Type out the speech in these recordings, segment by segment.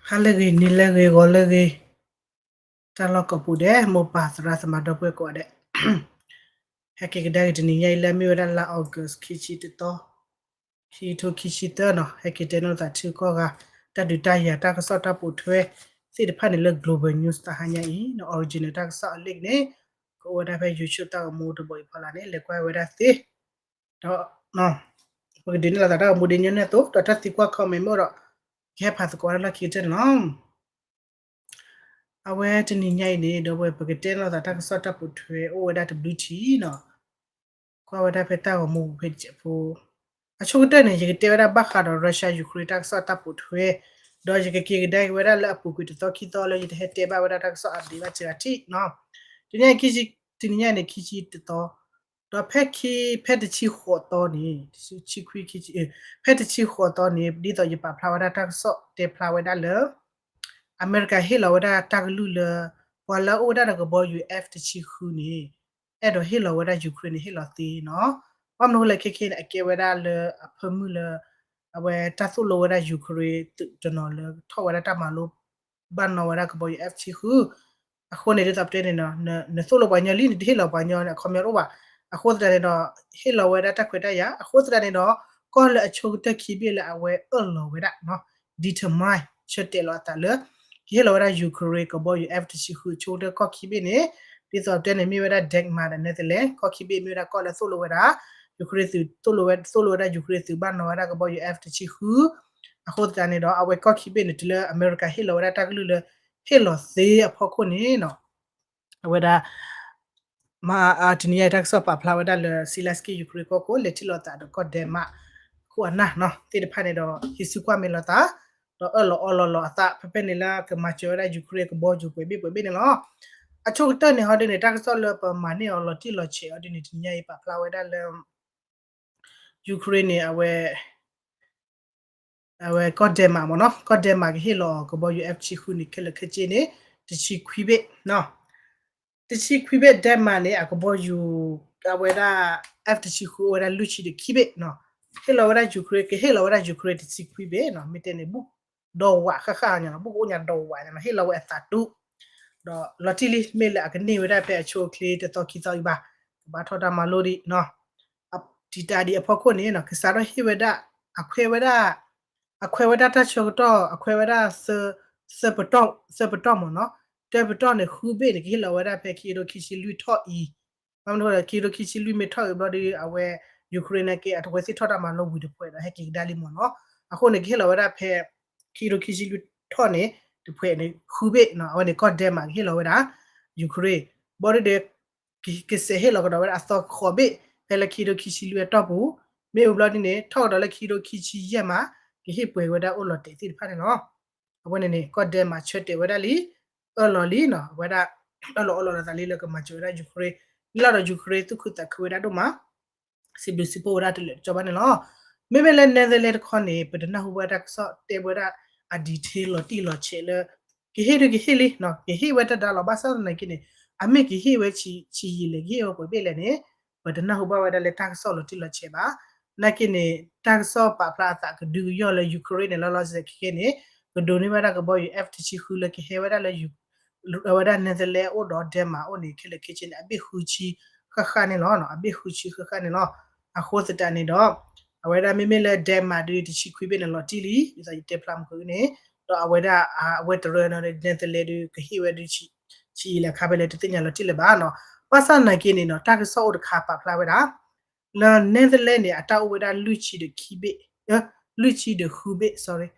ဟါလၢအဂ့ၤ, နံၤလၢအဂ့ၤ, ဂီၤလၢအဂ့ၤ, တၢ်လီၢ်ကိးပူၤဒဲး, မိၢ်ပၢ်သရၣ်သမါဒီပုၢ်ဝဲၢ်ကိးဂၤဒဲး, ဟဲက့ၤကဒါက့ၤတနံၤညါအံၤလၢအမ့ၢ်ဝဲဒၣ်လါ August ခံဆံတသီ, ခံကထိခံဆံသၢနီၤ, ဟဲက့ၤတဲန့ၢ်သးထံကီၢ်ဂၤ တၢ်ဒုးတၢ်ယၤ တၢ်ကစီၣ်တၢ်ပိာ်ထွဲသ့ၣ်တဖၣ်န့ၣ်လၢ Global News တဟါညါအံၤနီၤ, original တၢ်ကစီၣ်အလံာ်န့ၣ် ကအိၣ်ဝဲဒၣ်ဖဲ YouTube တၢ်ဂီၤမူတဘိအံၤဖီလာ်န့ၣ် လဲၤကွၢ်ဝဲဒၣ်သ့ ဒီး ပကဒုးနဲၣ်လီၤသးတၢ်ဂီၤမူဒ်ညီနုၢ်အသိး ဒီးတၢ်သံကွၢ် comment မ့ၢ်အိၣ်ဒီး ကဟဲဖးသကိးဝဲဒၣ်လၢခံကတၢၢ်န့ၣ်လီၤ. အဝဲတနံၤညါအံၤန့ၣ် ဒီပုၢ်ဝဲၢ် ပကတဲန့ၢ်လီၤသးတၢ်ကစီၣ်တၢ်ပိာ်ထွဲအိၣ်ဝဲဒၣ်တဘျုးထံးနီၤ, ကွၢ်ဝဲဒၣ်ဖဲတၢ်ဂီၤမူပူၤဖဲတစဲးဖိ အဆိကတၢၢ်န့ၣ် ယကတဲဝဲဒၣ်ဘၣ်ဃးဒီး Russia Ukraine တၢ်ကစီၣ်တၢ်ပိာ်ထွဲ, ဒီးယကက့ၤကဒါက့ၤဝဲဒၣ်လၢအပူၤကွံာ်တသီခံသီလၢယတဟဲတဲဘၣ်ဝဲဒၣ်တၢ်ကစီၣ် update ဘၣ်စှၤထံးနီၤ, တနံၤညါအံၤ တနံၤညါအံၤန့ၣ် ခံဆံတသီ, ဒီးဖဲခံ ဖဲတဆံဃိးသီန့ၣ် ဆံခွံ ဖဲတဆံဃိးသီန့ၣ် ဒ်သိးယပာ်ဖျါဝဲဒၣ်တၢ်ကစီၣ်တဲဖျါဝဲဒၣ်လၢ အမဲရကၤဟ့ၣ်လီၤဝဲဒၣ်တၢ်ကလုၢ်လၢ ပှၤလၢအအိၣ်ဝဲဒၣ်ဒီးကဘီယူၤ F တဆံဃုန့ၣ် အဲၣ်ဒိးဟ့ၣ်လီၤဝဲဒၣ် Ukraine န့ၣ် ဟ့ၣ်လီၤသ့နီၤ. ဘၣ်မနုၤအဃိလဲၣ် ခဲခဲန့ၣ် အကဲဝဲဒၣ်လၢအဖၢမုၢ်လၢ အဝဲတၢ်သိၣ်လိဝဲဒၣ် Ukraine သုးတနီၤလၢထီၣ်ဝဲဒၣ်တၢ်မၤလိ ဘၣ်နီၣ်ဝဲဒၣ်ကဘီယူၤ F တဆံဃု, အဃိန့ၣ် ဒ်သိးပတဲန့ၣ်နီၤ နသိၣ်လိပှၤညီလံ နတဟ့ၣ်လီၤပှၤညီန့ၣ် အခီပညီတအိၣ်ဘၣ်. အဃိသတးန့ၣ်ဒီး ဟ့ၣ်လီၤဝဲဒၣ်တၢ်ခွဲးတၢ်ယာ် အဃိသတးန့ၣ်ဒီး ကီၢ်လၢအဆိကတၢၢ်ခံဘ့ၣ်လၢအဝဲအၢၣ်လီၤဝဲဒၣ်နီၤ determine ဆၢတဲာ်လီၤအသးလၢ ကဟ့ၣ်လီၤဝဲဒၣ် Ukraine ကဘီယူၤ F တဆံဃု အဆိကတၢၢ်ကီၢ်ခံဘ့ၣ်န့ၣ် ဒ်သိးပတဲန့ၣ် မ့ၢ်ဝဲဒၣ် Denmark ဒီး Netherlands ကီၢ်ခံဘ့ၣ်မ့ၢ်ဝဲဒၣ်ကီၢ်လၢသိၣ်လိဝဲဒၣ် Ukraine သုး သိၣ်လိဝဲဒၣ် Ukraine သုးဘၣ်နီၣ်ဝဲဒၣ်ကဘီယူၤ F တဆံဃု, အဃိသတးန့ၣ်ဒီး အဝဲကီၢ်ခံဘ့ၣ်န့ၣ် တုၤလၢအမဲရကၤဟ့ၣ်လီၤဝဲဒၣ်တၢ်ကလုၢ်လၢ ဟ့ၣ်လီၤသ့အဖီခိၣ်န့ၣ်နီၤ အဝဲဒၣ် မ တနံၤညါအံၤတၢ်ကစီၣ်ပာ်ဖျါဝဲဒၣ်လၢ Zelenskyy Ukraine ကီၢ်ခိၣ် လဲၤထံၣ်လိာ်သးဒီးကီၢ် Denmark ခိၣ်အနၢ်နီၤ သ့ၣ်တဖၣ်န့ၣ်ဒီး ဟံးစုကွၢ်မဲာ်လိာ်သး ဒီးအၢၣ်လီၤအီလီၤလီၤအသး ဖဲဖဲန့ၣ်လၢကမၤစၢၤဝဲဒၣ် Ukraine ကဘီယူၤပှဲၤဘ့ၣ်ပှဲၤဘ့ၣ်န့ၣ်လီၤ. အဆိကတၢၢ်န့ၣ် ဟီဒ်န့ၣ် တၢ်ကစီၣ်လၢပမၤန့ၢ်အီၤလီၤတံၢ်လီၤဆဲးအီၤဒ်န့ၣ် တနံၤညါအံၤပာ်ဖျါဝဲဒၣ်လၢ Ukraine န့ၣ် အဝဲ အဝဲကီၢ် Denmark မ့ၢ်နီၤ ကီၢ် Denmark ကဟ့ၣ်လီၤအီၤကဘီယူၤ F တဆံဃုန့ၣ် ခဲလၢာ်ခဲဆ့န့ၣ် တဆံခွံဘ့ၣ်နီၤ တဆံခွံဘ့ၣ် Denmark န့ၣ် အကဘီယူၤ အဝဲဒၣ် F တဆံဃု အိၣ်ဝဲဒၣ်လွံၢ်ဆံဒီးခံဘ့ၣ်နီၤ ဟ့ၣ်လီၤဝဲဒၣ် Ukraine ကဟ့ၣ်လီၤဝဲဒၣ် Ukraine တဆံခွံဘ့ၣ်နီၤ မ့ၢ်တဲန့ၣ် ဘူးဒီးဝးဃၣ်ဃၣ်ညါနီၤ ဘူးကအိၣ်ညါဒီးဝးညါနီၤ ဟ့ၣ်လီၤဝဲအသးတူ ဒီးလီၤတံၢ်လံ မ့ၢ်လၢအကန့ၢ်ဝဲဒၣ်ဖဲအဆိအချ့တသီခံသီအံၤဘၣ် ကဘၣ်ထီၣ်တၢ်မၤလိဒံးနီၤ တံာ်တာ်ဒံးအဖီခိၣ်န့ၣ်နီၤ ကစးထီၣ်ဟ့ၣ်ဝဲဒၣ် အခွဲးဝဲဒၣ် အခွဲးဝဲဒၣ်တၢ်ဆၢကတီၢ် အခွဲးဝဲဒၣ် သၢပတီၢ် သၢပတီၢ်မ့ၢ်နီၤ တၢပတီၢ်န့ၣ် ဃုဘ့ၣ်န့ၣ် ကဟ့ၣ်လီၤဝဲဒၣ်ဖဲခံကထိခံဆံလွံၢ်ထီၣ်အံၤ ဘၣ်မနုၤအဃိလဲၣ် ခံကထိခံဆံလွံၢ်မ့ၢ်ထီၣ်အံၤဘျီဒီး အဝဲ Ukraine န့ၣ်က့ အတဝဲသ့ၣ်ထီၣ်တၢ်မၤလိဝံၤတပှဲၤဒီး ဟဲက့ၤကဒါလံမ့ၢ်နီၤ အဃိန့ၣ် ကဟ့ၣ်လီၤဝဲဒၣ်ဖဲ ခံကထိခံဆံလွံၢ်ထီၣ်န့ၣ် တပှဲၤန့ၣ် ဃုဘ့ၣ်နီၤ အဝဲန့ၣ် ကီၢ် Denmark ကဟ့ၣ်လီၤဝဲဒၣ် Ukraine ဘျီဒီး ကစဲးဟ့ၣ်လီၤကဒီးဝဲဒၣ်အသီဃိးဘ့ၣ် ဖဲလၢခံကထိခံဆံလွံၢ်အတီၢ်ပူၤ မ့ၢ်ဝံၤဘျီဒ်န့ၣ် ထီၣ်ကဒီးလၢခံကထိခံဆံယဲၢ်မး ကဟ့ၣ်ပှဲၤဝဲဒၣ်အိၣ်လီၤတဲာ်သ့ၣ်တဖၣ်န့ၣ်လီၤ. အဝဲန့ၣ်န့ၣ် ကီၢ် Denmark ဆၢတဲာ်ဝဲဒၣ်လံ အၢၣ်လီၤလံနီၤ အဝဲဒၣ် အၢၣ်လီၤအီလီၤလီၤသးလံလၢကမၤစၢၤဝဲဒၣ် Ukraine လီၤဒီး Ukraine သူၣ်ခုသးခုဝဲဒၣ်ဒိၣ်မး စံးဘျုးစံးဖှိၣ်ဝဲဒၣ်တလၢာ်တကီဘၣ်န့ၣ်လီၤ. မ့မ့ၢ်လၢ Netherlands တခီန့ၣ် ပတနၢ်ဟူဘၣ်တၢ်ကစီၣ်တဲဝဲဒၣ် အ detail လီၤတံၢ်လီၤဆဲးလၢ ကဟ့ၣ်ဒုးကဟ့ၣ်လံနီၤ ကဟ့ၣ်ဝဲတၢ်ဒါလီၤ ဘၣ်ဆၣ်သနာ်က့န့ၣ် အမ့ၢ်ကဟ့ၣ်ဝဲဆံးယံာ်လဲၣ် ကဟ့ၣ်ဝဲပှဲၤဘ့ၣ်လဲၣ်န့ၣ် ပတနၢ်ဟူဘၣ်ဝဲဒၣ်လၢတၢ်ကစီၣ်လီၤတံၢ်လီၤဆဲးဘၣ်. နာ်က့န့ၣ် တၢ်ကစီၣ်ပာ်ဖျါအသးကဒုကယီၢ်လၢ Ukraine န့ၣ် လီၤလီၤဆဲးဆဲးခဲခဲန့ၣ် ကဒိးန့ၢ်ဘၣ်ဒၣ်ကဘီယူၤ F တဆံဃုလၢကဟဲဝဲဒၣ်လၢ အဝဲဒၣ် Netherlands အိၣ်ဒီး Denmark အိၣ်န့ၣ် ခဲလၢာ်ခဲဆ့န့ၣ် အဘ့ၣ်ဃုဆံဃၣ်ဃၣ်န့ၣ်လီၤ. အဘ့ၣ်ဃုဆံဃၣ်ဃၣ်န့ၣ်လီၤ. အဃိသတးန့ၣ်ဒီး အဝဲဒၣ်မ့မ့ၢ်လၢ Denmark ဒုး တဆံခွံဘ့ၣ်န့ၣ် လီၤတံၢ်လံ ဒ်သိးယတဲဖျါမုၢ်ကန့ၣ် ဒီးအဝဲဒၣ် အဝဲတရၢနီၤ Netherlands ဒုး ကဟ့ၣ်ဝဲဒုး ဆံးယံာ်လဲၣ်ခါဖဲလဲၣ် တသ့ၣ်ညါလီၤတံၢ်လၢၤဘၣ်နီၤ. ဘၣ်ဆၣ်သနာ်က့န့ၣ်နီၤ တၢ်ကစီၣ်အိၣ်တခါပာ်ဖျါဝဲဒၣ် လၢ Netherlands န့ၣ် အတၢ်အိၣ်ဝဲဒၣ်လွံၢ်ဆံဒီးခံဘ့ၣ် လွံၢ်ဆံဒီးဃုဘ့ၣ် sorry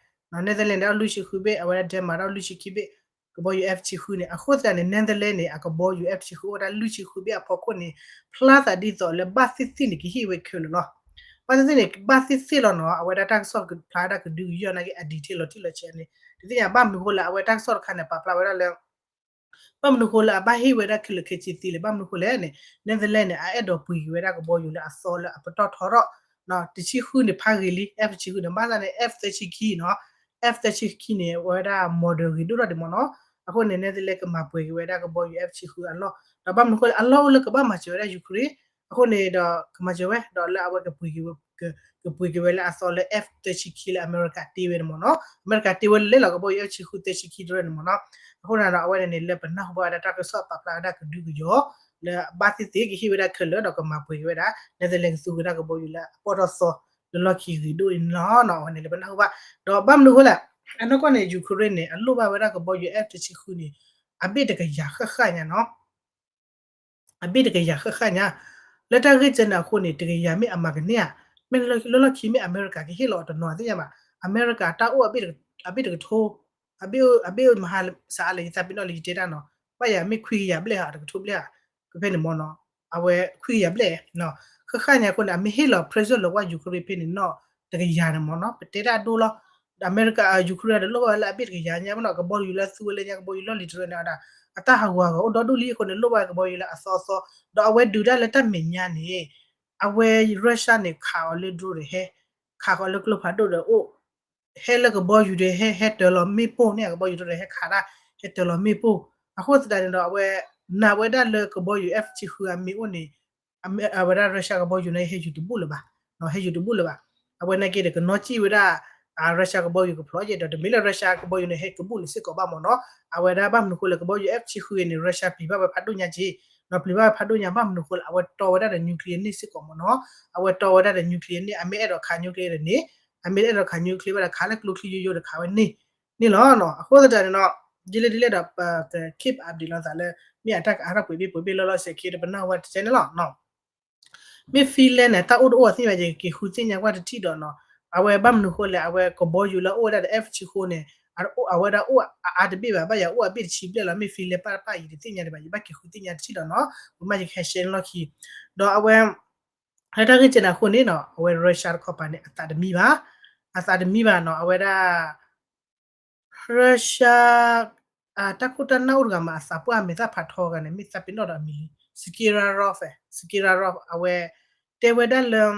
Netherlands ဒၣ်လွံၢ်ဆံဃုဘ့ၣ် အဝဲဒၣ် Denmark ဒၣ်လွံၢ်ဆံခံဘ့ၣ် ကဘီယူၤ F တဆံဃုန့ၣ် အဃိသတးန့ၣ် Netherlands န့ၣ် အကဘီယူၤ F တဆံဃု အိၣ်ဝဲဒၣ်လွံၢ်ဆံဃုဘ့ၣ်အဖီခိၣ်န့ၣ် ဖျါသးဒ်သိးလၢဘၣ်သ့ၣ်သ့ၣ်န့ၣ် ကဟ့ၣ်ဝဲခဲလၢာ်လီၤ. ဘၣ်သ့ၣ်သ့ၣ်န့ၣ် ဘၣ်သ့ၣ်သ့ၣ်လီၤနီၤ အဝဲဒၣ်တၢ်ကစီၣ်ကဖျါဒၣ်ကဒုကယီၢ်နာ်က့ အ detail လီၤတံၢ်လီၤဆဲးန့ၣ် တသ့ၣ်ညါဘၣ်မနုၤဃိလၢအဝဲတၢ်ကစီၣ်တခါန့ၣ် ပာ်ဖျါဝဲဒၣ်လၢ ဘၣ်မနုၤဃိလၢအဘၣ်ဟ့ၣ်ဝဲဒၣ်ခဲလၢာ်ခဲဆ့သ့လဲၣ် ဘၣ်မနုၤဃိလဲၣ်န့ၣ် Netherlands န့ၣ် အအဲၣ်ဒိးပှ့ၤက့ၤဝဲဒၣ်ကဘီယူၤလၢအသီလၢအပတီၢ်ထီထီၣ် တဆံဃုန့ၣ် ဖးဂ့ၤလံ F တဆံဃုန့ၣ် ဘၣ်ဆၣ်န့ၣ် F သၢဆံခံနီၤ F သၢဆံခံန့ၣ် အဝဲဒၣ် model ဂ့ၤဒိၣ်ထီၣ်ဒံးမ့ၢ်နီၤ အဃိန့ၣ် Netherlands ကမၤပှဲၤက့ၤဝဲဒၣ်ကဘီယူၤ F တဆံဃုအလီၢ် ဒီးဘၣ်မနုၤဃိလၢအလီၢ်အိၣ်လၢကဘၣ်မၤစၢၤဝဲဒၣ် Ukraine အဃိန့ၣ်ဒီးကမၤစၢၤဝဲ ဒီးလၢအဝဲကပှ့ၤက့ၤဝဲ ကပှ့ၤက့ၤဝဲလၢအသီလၢ F သၢဆံခံ လၢအမဲရကၤတ့ဝဲန့ၣ်မ့ၢ်နီၤ, အမဲရကၤတ့ဝဲလၢလီၤ ကဘီယူၤ F ဆံဃု သၢဆံခံတရၢန့ၣ်မ့ၢ်နီၤ. အဃိန့ၣ်ဒီး အဝဲန့ၣ်န့ၣ် လၢပနၢ်ဟူဘၣ်ဝဲဒၣ်တၢ်ကစီၣ်ပာ်ဖျါဝဲဒၣ်ကဒုကယီၤ လၢအဘၣ်သ့ၣ်သ့ၣ်ကဟ့ၣ်ဝဲဒၣ်ခဲလၢာ်ဒီးကမၤပှဲၤက့ၤဝဲဒၣ် Netherlands ကသူဝဲဒၣ်ကဘီယူၤလၢအပီၢ်ထီၣ်သီ လၢလီၢ်ခံဂ့ၤဒိၣ်န့ၣ်လီၤနီၤ. အဝဲန့ၣ်လၢပနၢ်ဟူဘၣ် ဒီးဘၣ်မနုၤအဃိလဲၣ်, အနီၢ်ကီၢ်န့ၣ် Ukraine န့ၣ် အလိၣ်ဘၣ်ဝဲဒၣ်ကဘီယူၤ F တဆံဃုန့ၣ် အဘ့ၣ်တကယၤဃၣ်ဃၣ်ညါနီၤ အဘ့ၣ်တကယၤဃၣ်ဃၣ်ညါ, လၢတၢ်ဂ့ၢ်ကဲန့ၣ်အဃိန့ၣ် တကယၤမ့ၢ်အမၤကန့ၢ်ဧါ, မ့ၢ်လၢလီၢ်ခံမ့ၢ်အမဲရကၤကဟ့ၣ်လီၤအီၤတနီၤသ့ၣ်ညါဘၣ်, အမဲရကၤတၢ်အိၣ်အဘ့ၣ်တကထိ, အဘ့ၣ်အိၣ်မဟါစးအါလဲၣ် ယသးပ့ၤနီၣ်လၢယတဲတၢ်နီၤ, ဘၣ်ယၤမ့ၢ်ခွံကယၤဘျဲၣ်ဧါ တကထိဘျဲၣ်ဧါ, ဖဲဖဲန့ၣ်မ့ၢ်နီၤ, အဝဲခွံကယၤဘျဲၣ် ဃၣ်ဃၣ်ညါအဃိန့ၣ် အမ့ၢ်ဟ့ၣ်လီၤ present လီၤကွၢ် Ukraine ဖဲန့ၣ်နီၤ တကယၤန့ၣ်မ့ၢ်နီၤ ပတဲတၢ်အဒိလီၤ, အမဲရကၤ Ukraine ဒီးလိၣ်ဘၣ်ဝဲလၢအဘ့ၣ်တကယၤညါမ့ၢ်နီၤ ကဘီယူၤလၢသူဝဲလၢညါ ကဘီယူၤလီၢ်လံၤတရၢန့ၣ်ဒီး အတၢ်ဟးဂူာ်ဟးဂီၤအိၣ်ဒီဒူၣ်လံအဃိန့ၣ် လိၣ်ဘၣ်ကဘီယူၤလၢအသီအသီ, ဒီးအဝဲဒုးတၢ်လၢတၢ်မဲာ်ညါန့ၣ် အဝဲ Russia န့ၣ် ခးအီၤလၢ drone ဒီးဟဲ, ခးဃီၤလၢကျိဖးဒိၣ်ဒီးအိၣ်, ဟဲလၢကဘီယူၤဒီးဟဲ ဟဲတၢၤလီၤမ့ၣ်ပိၢ်န့ၣ် အကဘီယူၤဒီးဟဲခးတၢ်, ဟဲတၢၤလီၤမ့ၣ်ပိၢ်, အဃိသတးန့ၣ်ဒီး အဝဲ နာ်ဝဲဒၣ်လၢကဘီယူၤ F ဆံဃုအမ့ၢ်အိၣ်န့ၣ် အဝဲဒၣ် Russia ကဘီယူၤန့ၣ် ဟဲယူၤတဘူၣ်လၢၤဘၣ်, ဟဲယူၤတဘူၣ်လၢၤဘၣ်, အဝဲနာ်က့ဒီးကနီၣ်စံၣ်ဝဲဒၣ် Russia ကဘီယူၤကဖျိးယဲဒီး တမ့ၢ်လၢ Russia ကဘီယူၤန့ၣ် ဟဲကဘူၣ်လၢၤစ့ၢ်ကီးဘၣ်မ့ၢ်နီၤ, အဝဲဒၣ်ဘၣ်မနုၤအဃိလဲၣ် ကဘီယူၤ F ဆံဃုအံၤန့ၣ် Russia ပျံၤဘၣ်ဝဲဖးဒိၣ်ညါက့ၤ, ဒီးပျံၤဘၣ်ဝဲဖးဒိၣ်ညါ ဘၣ်မနုၤအဃိလဲၣ် အဝဲတီဝဲဒၣ်ဒီး nuclear န့ၣ်စ့ၢ်ကီးမ့ၢ်နီၤ, အဝဲတီဝဲဒၣ်ဒီး nuclear န့ၣ် အမ့ၢ်အဲၣ်ဒိးခး nuclear ဒီးန့ၣ်, အမ့ၢ်အဲၣ်ဒိးခး nuclear ဘၣ်ဒီးခးလၢကျိချံယိယိဒီးခးဝဲန့ၣ်, န့ၣ်လီၤ, အဃိသတးန့ၣ်ဒီး ဒ်လဲၣ်ဒ်လဲၣ်ဒီး ပက keep update လိာ်သးလၢ မ့ၢ်အတၢ်ကအါထီၣ်ကွံာ်ဘ့ၣ်ပှ့ၤဘ့ၣ်လီၤလီၤဆဲးခံဒီး ပနၢ်ဟူဝဲတကဲန့ၣ်လီၤ. မ့ၢ် Finland န့ၣ် တၢ်အိၣ်တအိၣ်အသ့ၣ်ညါယက့ၤဃုသ့ၣ်ညါကွၢ်တထံၣ်ဒီးနီၤ, အဝဲဘၣ်မနုၤအဃိလဲၣ် အဝဲကဘီယူၤလၢအအိၣ်ဝဲဒၣ်ဒီး F ဆံဃုန့ၣ် အဝဲဒၣ်အိၣ်အအါတဘ့ၣ်ဘၣ် ဘၣ်ယၤအိၣ်အဘ့ၣ်တဆံဘျဲၣ်လီၤ, မ့ၢ် Finland ပၢ်တပၢ်အံၤတသ့ၣ်ညါဒံးဘၣ် ယဘၣ်က့ၤဃုသ့ၣ်ညါတထံၣ်ဒီးနီၤ, ပမ့ၢ်ယကဟဲ share န့ၣ်လီၢ်ခံ, ဒီးအဝဲ လၢတၢ်ဂ့ၢ်ကဲန့ၣ်အဃိန့ၣ်နီၤ အဝဲ Russia တခီပၤန့ၣ် အသးတမံဘၣ်, အသးတမံဘၣ်နီၤ အဝဲဒၣ် Russia တၢ်ခိၣ်တၢ်နၢ်အိၣ်တဂၤမး အသးပှၢ်အမဲာ်သၣ်ဖးထီဂၤန့ၣ် မ့ၢ်သးပ့ၤနီၣ်ဒီးအမံၤလံ Sakharov, Sakharov အဝဲ တဲဝဲဒၣ်လၢ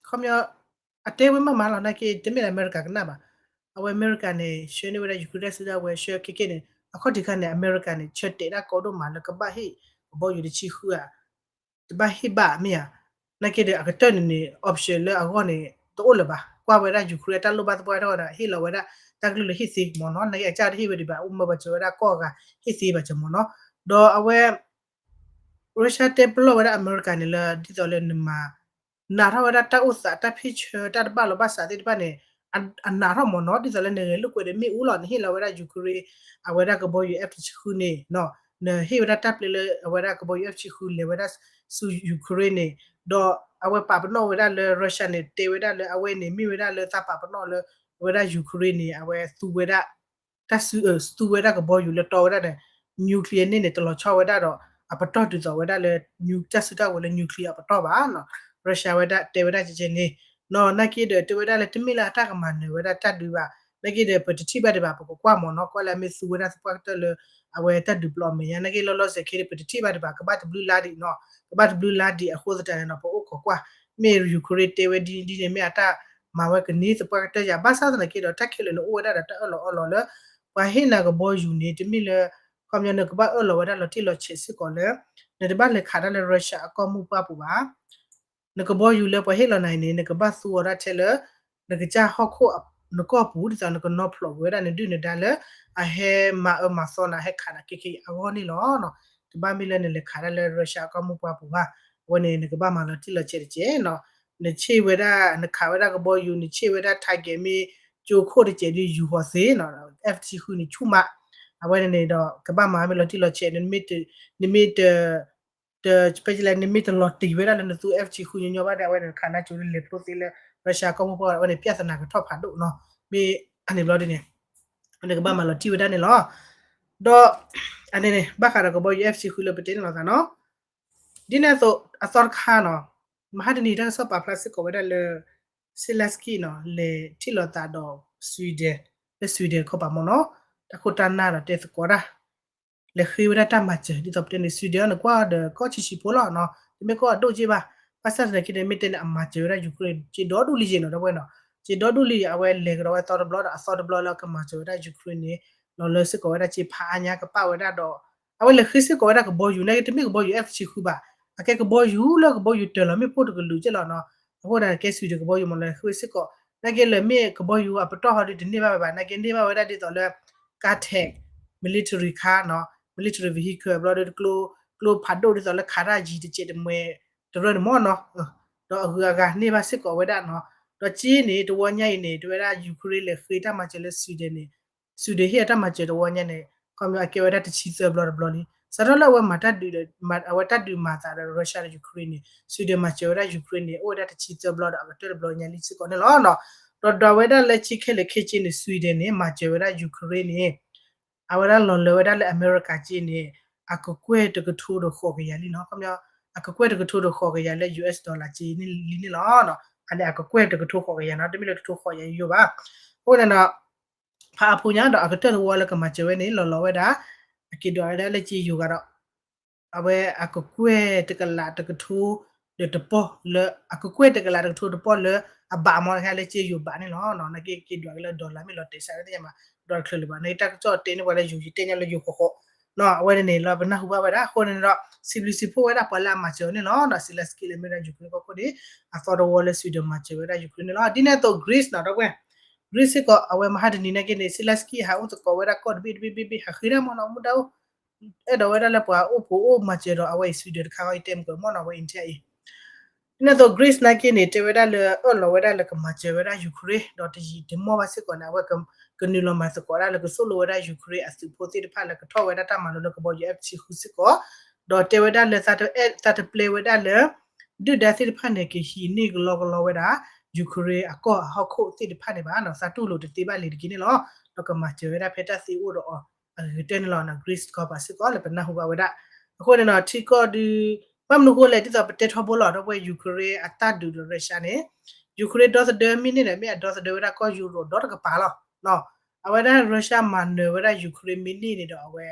ခီပညီ အတဲဝဲမးမးလီၤ နာ်က့ တမ့ၢ်လၢအမဲရကၤကနၣ်ဘၣ်, အဝဲအမဲရကၤန့ၣ် ဆှၢန့ၢ်ဝဲဒၣ် Ukraine တၢ်စုကဝဲၤ ဆှၢခဲကဲန့ၣ် အခီၣ်ထံးခါန့ၣ် အမဲရကၤန့ၣ် ဆၢတဲာ်ဒၣ်ကီဒိၣ်မးလၢကဘၣ်ဟ့ၣ် ကဘီယူၤတဆံဃုဧါ တဘၣ်ဟ့ၣ်ဘၣ်မ့ၢ်ဧါ, နာ်က့ဒီးအကတၢၢ်န့ၣ်န့ၣ် option လၢအဂီၢ်န့ၣ် တအိၣ်လၢၤဘၣ်, ကွၢ်ဝဲဒၣ် Ukraine တၢ်လိၣ်ဘၣ်သပှၢ်တၢၢ်ဒီး ဟ့ၣ်လီၤဝဲဒၣ် တၢ်ကလုၢ်လၢဟ့ၣ်သ့မ့ၢ်နီၤ, နာ်က့အကစၢ်တဟ့ၣ်ဝဲဒံးဘၣ် အိၣ်မၢပှၤစၢၤဝဲဒၣ်ကီၢ်အဂၤ ဟ့ၣ်သ့ဘၣ်စၢၤမ့ၢ်နီၤ, ဒီးအဝဲ Russia တဲပလီၢ်ဝဲဒၣ်အမဲရကၤန့ၣ်လၢ ဒ်သိးလၢနမၤ နာ်ထီၣ်ဝဲဒၣ်တၢ်အိၣ်သးတၢ်ဖ့ၣ်ဆၢတၢ်တဘၣ်လီၤဘၣ်စးသ့ၣ်တဖၣ်န့ၣ် အနာ်ထီၣ်မ့ၢ်နီၤ, ဒ်သိးလၢနဂဲၤလိာ်ကွဲဒီးမ့ၣ်အူလီၤ, နဟ့ၣ်လီၤဝဲဒၣ် Ukraine အဝဲဒၣ်ကဘီယူၤ F တဆံဃုန့ၣ် နဟ့ၣ်ဝဲဒၣ်တၢ်ပျဲလၢအဝဲဒၣ်ကဘီယူၤ F တဆံဃု လဲၤဝဲဒၣ်ဆူ Ukraine န့ၣ်, ဒီးအဝဲပာ်ပနီၣ်ဝဲဒၣ်လၢ Russia န့ၣ် တဲဝဲဒၣ်လၢအဝဲန့ၣ် မ့ၢ်ဝဲဒၣ်လၢတၢ်ပာ်ပနီၣ်လၢ အဝဲဒၣ် Ukraine န့ၣ် အဝဲသူဝဲဒၣ် တၢ်စု သူဝဲဒၣ်ကဘီယူၤလၢတီဝဲဒၣ်ဒီး nuclear န့ၣ်န့ၣ် တလီၤဆီဝဲဒၣ်ဒီး အပတီၢ်ဒ်သိးဝဲဒၣ်လၢ တၢ်စုတၢ်ကဝဲၤလၢ nuclear အပတီၢ်ဘၣ်နီၤ, Russia ဝဲဒၣ်တဲဝဲဒၣ်ကဲကဲန့ၣ်, နီၤ နာ်က့ဒီးတဲဝဲဒၣ်လၢတမ့ၢ်လၢအတၢ်ကမၤနၢၤဝဲဒၣ်တၢ်ဒုးဘၣ်, နာ်က့ဒီးပတထံၣ်ဘၣ်ဒံးဘၣ် ပကကွၢ်မ့ၢ်နီၤ, ကွၢ်လၢအမ့ၢ်သူဝဲဒၣ်သပှၢ်ကတၢၢ်လၢ အဝဲတၢ်ဒုးပျီအမဲာ်ညါ နာ်က့လီၤလီၤဆဲးခဲဒီး ပတထံၣ်ဘၣ်ဒံးဘၣ် ကဘၣ်တဘျုးလါဒံးနီၤ, ကဘၣ်တဘျုးလါဒံးအဃိသတးန့ၣ်နီၤ ပအိၣ်ခိးကွၢ်, မ့ၢ် Ukraine တဲဝဲဒ်ဒ်န့ၣ် မ့ၢ်အတၢ်မၤဝဲကန့ၢ်သပှၢ်ကတၢၢ်ယၤ ဘၣ်ဆၣ်သနာ်က့ဒီး တၢ်ခဲလၢာ်န့ၣ်အိၣ်ဝဲဒၣ်ဒီးတၢ်အၢၣ်လီၤအီလီၤလၢ ပှၤဟ့ၣ်နၤကဘီယူၤန့ၣ် တမ့ၢ်လၢ ခီပညီနကဘၣ်အၢၣ်လီၤဝဲဒၣ်လီၤတံၢ်လီၤဆဲးစ့ၢ်ကီးလၢ နတဘၣ်လဲၤခးတၢ်လၢ Russia အကီၢ်မိၢ်ပှၢ်ပူၤဘၣ်. နကဘီယူၤလၢပှၤဟ့ၣ်လီၤနၤအံၤန့ၣ် နကဘၣ်သူအီၤဒၣ်ထဲလၢ နကစၢ်ဟီၣ်ခိၣ်နကီၢ်ပူၤ ဒ်သိးနကနီၢ်ဖျိးကွံာ်ဝဲဒၣ်နဒုၣ်နဒါလၢ အဟဲမၤအၢမၤသီနၤ ဟဲခးနၤခဲခဲအံၤအဂီၢ်န့ၣ်လီၤ. တဘၣ်မ့ၢ်လၢနလဲၤခးတၢ်လၢ Russia အကီၢ်မိၢ်ပှၢ်ပူၤဘၣ်. အဝဲန့ၣ် နကဘၣ်မၤလီၤတံၢ်လီၤဆဲးတကဲးနီၤ. နဆ့ၣ်ဝဲဒၣ် နခးဝဲဒၣ်ကဘီယူၤ နဆ့ၣ်ဝဲဒၣ် target မ့ၢ်ကၠိခိၣ်တကဲးဒီးယူၤဃီၤသ့နီၤ F တဆံဃုန့ၣ်ဆူၣ်မး. အဝဲန့ၣ်န့ၣ်ဒီး ကဘၣ်မၤမ့ၢ်လီၤတံၢ်လီၤဆဲး နမ့ၢ်တ တ ဖဲလဲၣ် နမ့ၢ်တလီၤတံၢ်ဝဲဒၣ်လၢနသူ F တဆံဃုညီညီဘၣ်ဒီး အဝဲန့ၣ်ခးနၤကၠိလၢလဲၤဖျိသ့လၢ Russia ကီၢ်မိၢ်ပှၢ် အဝဲန့ၣ် ပြဿနာကထီၣ်ဖးဒိၣ်နီၤ. မ့ၢ်အန့ၣ်ဘျီဒ်န့ၣ် နကဘၣ်မၤလီၤတံၢ်ဝဲဒၣ်န့ၣ်လီၤ. ဒီး အန့ၣ်န့ၣ် ဘၣ်ဃးဒီးကဘီယူၤ F တဆံဃုလၢပတဲန့ၣ်လီၤသးနီၤ. ဒ်န့ၣ်အသိး အသီတခါနီၤ မဟါတနံၤတၢ်ကစီၣ်ပာ်ဖျါစ့ၢ်ကီးဝဲဒၣ်လၢ Zelenskyy နီၤ လဲၤထံၣ်လိာ်သးဒီး Sweden လၢ Sweden ခီပၤမ့ၢ်နီၤ တၢ်ခိၣ်တၢ်နၢ်ဒီးတဲသကိးတၢ် လဲၤဃ့ဝဲဒၣ်တၢ်မၤစၢၤ ဒ်သိးပတဲန့ၣ် Sweden န့ၣ် ကွၢ်ဒီးကီၢ်ဆံးဆံးဖိလီၤနီၤ တမ့ၢ်ကီၢ်အဒိၣ်က့ဘၣ်. ဘၣ်ဆၣ်သနာ်က့န့ၣ် မ့ၢ်တဲန့ၣ် အမၤစၢၤဝဲဒၣ် Ukraine စ့ဒီဒူၣ်လံယဲၢ်နီၤ ဒီပုၢ်ဝဲၢ်နီၤ စ့ဒီဒူၣ်လံယဲၢ် အဝဲလဲၤကဒီးဝဲသီတဘျီဒီး အသီတဘျီလၢကမၤစၢၤဝဲဒၣ် Ukraine န့ၣ် လီၤလၢစ့ၢ်ကီးဝဲဒၣ်စ့ဖးအါညါကပာ်ဝဲဒၣ်ဒီး အဝဲလဲၤဃ့စ့ၢ်ကီးဝဲဒၣ်ကဘီယူၤ နာ်က့တမ့ၢ်ကဘီယူၤ F တဆံဃုဘၣ်. အကဲကဘီယူၤလၢကဘီယူၤတၢၤလီၤမ့ၣ်ပိၢ်တကလုာ်ကဲလီၤနီၤ အဃိန့ၣ် ကဲ Sweden ကဘီယူၤမ့ၢ်လၢဃ့ၢ်စ့ၢ်ကီး နာ်က့လၢမ့ၢ်ကဘီယူၤအပတီၢ်ဟီဒုးတန့ၢ်ဘၣ်ဝဲဘၣ် နာ်က့န့ၢ်ဘၣ်ဝဲဒၣ်ဒ်သိးလၢ Gatcek military car နီၤ military vehicle ဘျီဒီး ကျိဖးဒိၣ်ဒ်သိးလၢခးတၢ်ယံၤတစဲးတမှဲၤတရၢန့ၣ်မ့ၢ်နီၤ ဒီးအဂုၤအဂၤန့ၢ်ဘၣ်စ့ၢ်ကီးဝဲဒၣ်နီၤ ဒီးက့န့ၣ် တဝီညါအံၤန့ၣ် တဲဝဲဒၣ် Ukraine လဲၤဃ့တၢ်မၤစၢၤလၢ Sweden န့ၣ် Sweden ဟ့ၣ်အတၢ်မၤစၢၤတဝီညါန့ၣ် ခီပညီအကဲဝဲဒၣ်တဆံသၢဘျီတဘျီလံ စးထီၣ်လၢအဝဲမၤတၢ်ဒုးဒီး အဝဲတၢ်ဒုးမၤသးဒီး Russia ဒီး Ukraine န့ၣ် Sweden မၤစၢၤဝဲဒၣ် Ukraine န့ၣ် အိၣ်ဝဲဒၣ်တဆံသၢဘျီဒီးအကတၢၢ်တဘျီညါလံစ့ၢ်ကီးန့ၣ်လီၤ. ဒီးဒွးဝဲဒၣ်လၢဆံခဲလၢာ်ခဲဆ့န့ၣ် Sweden န့ၣ် မၤစၢၤဝဲဒၣ် Ukraine န့ၣ် အဝဲဒၣ်လီၤလၢဝဲဒၣ်လၢအမဲရကၤက့န့ၣ် အကကွဲၢ်တကထိဒီးဃိးကယၤလံနီၤ ခီပညီ အကကွဲၢ်တကထိဒီးဃိးကယၤလၢ US dollar က့လံန့ၣ်လီၤ. အန့ၣ်အကကွဲၢ်တကထိဃိးကယၤနီၤ တမ့ၢ်လၢတကထိဃိးကယၤယိယိဘၣ်. အဃိန့ၣ်ဒီး ဖးအဖိညါဒီးအကတၢၢ်တဝီလၢကမၤစၢၤဝဲန့ၣ် လီၤလီၤဝဲဒၣ် အက့ၤဒွးဝဲဒၣ်လၢက့ယိၤဂၤဒီး အဝဲအကကွဲၢ်တကလးတကထိဒီးတပီၢ်လၢ အကကွဲၢ်တကလးတကထိတပီၢ်လၢအဘးမီတခါလၢက့ယိၤဘးန့ၣ်လီၤ. နာ်က့က့ဒွးက့ၤလၢ dollar မ့ၢ်လီၤတဲာ်စးသ့ၣ်ညါမး ဒီးတချုးလၢၤဘၣ် နာ်က့တၢ်ကစီၣ်တဲန့ၢ်ပှၤလၢယိၤ ယတဲညါလၢယိၤဃိးဃိး အဝဲန့ၣ်န့ၣ် လီၤပနၢ်ဟူဘၣ်ဝဲဒၣ် အဃိန့ၣ်ဒီး စံးဘျုးစံးဖှိၣ်ဝဲဒၣ်ပှၤလၢအမၤစၢၤအီၤန့ၣ်လီၤ. Zelensky လၢမ့ၢ်ဒၣ် Ukraine ကီၢ်ခိၣ်န့ၣ် အသီတဝီလၢ Sweden မၤစၢၤဝဲဒၣ် Ukraine န့ၣ်လီၤ. ဒ်န့ၣ်အသိး Greece နီၤ ဒီပုၢ်ဝဲၢ် Greece စ့ၢ်ကီး အဝဲမဟါတနံၤနာ်က့န့ၣ် Zelensky ဟးအိၣ်သကိးဝဲဒၣ်ကီၢ်တဘ့ၣ်တဘ့ၣ်ဘ့ၣ်ဘ့ၣ် ဟးဃ့တၢ်မ့ၢ်နီၤ မူဒါအိၣ် အဲၣ်ဒိးဝဲဒၣ်လၢပှၤအိၣ်ဖှိၣ်အိၣ်မၤစၢၤဒီးအဝဲအံၤ Sweden တခါအံၤ တဲမုၢ်ကမီၣ်နီၤ အဝဲ India အံၤ ဒ်န့ၣ်အသိး Greece နာ်က့န့ၣ် တဲဝဲဒၣ်လၢအၢၣ်လီၤဝဲဒၣ်လၢကမၤစၢၤဝဲဒၣ် Ukraine ဒီးတယံာ်တမီၢ်ဘၣ်စ့ၢ်ကီးန့ၣ် အဝဲကနုာ်လီၤမၤသကိးဒၣ်လၢကသိၣ်လိဝဲဒၣ် Ukraine အသုးဖိသ့ၣ်တဖၣ်လၢကထီၣ်ဝဲဒၣ်တၢ်မၤလိလၢကဘီယူၤ F တဆံဃုစ့ၢ်ကီး ဒီးတဲဝဲဒၣ်လၢ သးတပျဲဝဲဒၣ်လၢ ဒုၣ်ဒါသ့ၣ်တဖၣ်န့ၣ် ကဟံးန့ၢ်ကလီကလီဝဲဒၣ် Ukraine အကီၢ်အဟီၣ်ခိၣ်သ့ၣ်တဖၣ်န့ၣ်ဘၣ်နီၤ သးတူၢ်လိာ်တသ့ဘၣ်လံၤတက့ၢ်န့ၣ်လီၤ. ဒီးကမၤစၢၤဝဲဒၣ်ဖဲတၢ်သ့အိၣ်ဒီးအီၤအဂ့ၤကတၢၢ်န့ၣ်လီၤ. Greece ကီၢ်ပၤစ့ၢ်ကီးလၢပနၢ်ဟူဘၣ်ဝဲဒၣ် အဃိန့ၣ်နီၤ ထံကီၢ်ဒုး ဘၣ်မနုၤဃိလဲၣ် ဒ်သိးပတဲထီဘိလီၤ ဒီပုၢ်ဝဲၢ် Ukraine အတၢ်ဒုးဒီး Russia န့ၣ် Ukraine ဒီသဒၢမ့ၢ်န့ၢ်န့ၣ် မ့ၢ်အဒီသဒၢဝဲဒၣ်ကီၢ်ယူရိးဒီတကပၤလီၤ. အဝဲဒၣ် Russia မၤနၢၤဝဲဒၣ် Ukraine မ့ၢ်န့ၢ်န့ၣ်ဒီးအဝဲ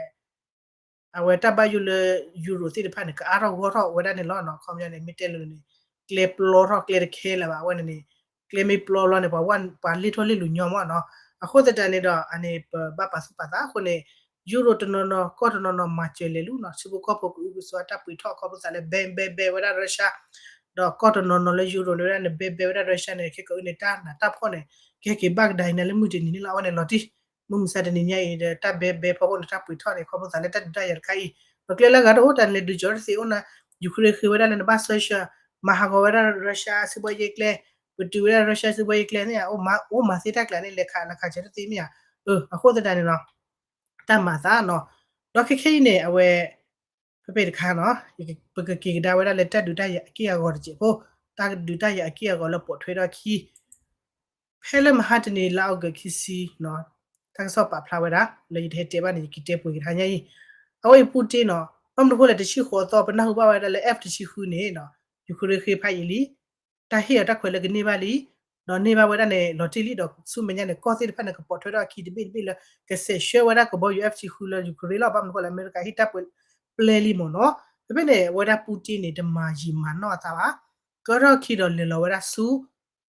အဝဲတၢ်ဘၣ်ယိၣ်လၢ ယူရိးသ့ၣ်တဖၣ်န့ၣ် ကအါထီၣ်ဂီၢ်ထီၣ်ဝဲဒၣ်န့ၣ်လီၤ. ခီပညီန့ၣ် မ့ၢ်တဲလိၤန့ၣ် ကျဲပျီထီၣ်ကျဲတခဲလၢၤဘၣ် အဝဲန့ၣ်န့ၣ် ကျဲမ့ၢ်ပျီဘျီန့ၣ် ပှၤလ့ၣ်ထီၣ်လ့ၣ်လိၤညီမးနီၤ. အဃိသတးန့ၣ်ဒီး အန့ၣ်ပဘၣ်ပာ်သူၣ်ပာ်သးအဃိန့ၣ် ယူရိးတနီၤနီၤ ကီၢ်တနီၤနီၤ မၤစၢၤလဲၤလူၤနီၤ ထံဖိကီၢ်ဖိကအုကစွါတၢ်ပှ့ၤထီၣ်ခီဖျိသးလၢ ဘဲဘဲဘဲဝဲဒၣ် Russia ဒီးကီၢ်တနီၤနီၤလၢယူရိးန့ၣ်ဝဲဒၣ်န့ၣ် ဘဲဘဲဝဲဒၣ် Russia န့ၣ် ခဲကအုန့ၣ် တၢ်နးတၢ်ဖှီၣ်န့ၣ် ကဟဲက့ၤဘၣ်ကဒါအံၤန့ၣ်လၢမုၢ်တနံၤန့ၣ်လီၤ. အဝဲန့ၣ်လီၤတံၢ် မုၢ်မဆါတနံၤညါအံၤဒီး တၢ်ဘဲဘဲဖီခိၣ်န့ၣ် တၢ်ပှ့ၤထီၣ်န့ၣ် ခီဖျိသးလၢတၢ်ဒုးတၢ်ယၤတခါအံၤ ပကျဲလၢအဂၤတအိၣ်တၢ်န့ၣ်လဲၤဒုးကၠီတသ့အိၣ်နၤ Ukraine ဃ့ဝဲဒၣ်လၢနဘၣ် sanction မၤဟးဂီၤဝဲဒၣ် Russia စုဘီယဲၢ်ကျဲ ပတုာ်ဝဲဒၣ် Russia စုဘီယဲၢ်ကျဲန့ၣ် အိၣ်မၤသ့တၢ်ကျးန့ၣ် လဲၤခးလီၤခးဆၢတသ့မ့ၢ်ဧါ. အဃိသတးန့ၣ်လီၤ တၢ်မၤသးနီၤ ဒီးခဲခဲအံၤန့ၣ် အဝဲ ဖဲဖဲတခါနီၤ ပကက့ၤကဒါဝဲဒၣ်လၢတၢ်ဒုးတၢ်ယၤအက့ၢ်အဂီၤတစဲးဖိ တၢ်ဒုးတၢ်ယၤအက့ၢ်အဂီၤလၢပိာ်ထွဲထီၣ်အခံ ဖဲလၢမဟါတနံၤလါအီကူးခံဆံနီၤ တၢ်ကစီၣ်ပာ်ဖျါဝဲဒၣ် လၢယတဟဲတဲဘၣ်န့ၣ် ယကတဲပှဲၤက့ၤတဟါညါအံၤ အဝဲအံၤ Putin နီၤ ဘၣ်မနုၤအဃိလဲၣ် တဆံဃိးသီ ပနၢ်ဟူဘၣ်ဝဲဒၣ်လၢ F တဆံဃုန့ၣ်နီၤ Ukraine ဃ့ဖးယံာ်လံ တၢ်ဟ့ၣ်အီၤတၢ်ခွဲးလၢကန့ၢ်ဘၣ်လံ ဒီးန့ၢ်ဘၣ်ဝဲဒၣ်န့ၣ် လီၤတံၢ်လံ ဒီးဆူမဲာ်ညါန့ၣ် ကီၢ်သ့ၣ်တဖၣ်န့ၣ် ကပိာ်ထွဲထီၣ်အခံတဘ့ၣ်တဘ့ၣ်လၢ ကစဲးဆှၢဝဲဒၣ်ကဘီယူၤ F တဆံဃုလၢ Ukraine လီၤ. ဘၣ်မနုၤအဃိလဲၣ် အမဲရကၤဟ့ၣ်တၢ်ပှဲၤပျဲလံမ့ၢ်နီၤ ဖဲဖဲန့ၣ် အဝဲဒၣ် Putin န့ၣ် တမၤယံာ်မၤနီၢ်အသးဘၣ် ကၢထီၣ်ခံဒီးလဲၤလီၤဝဲဒၣ်ဆူ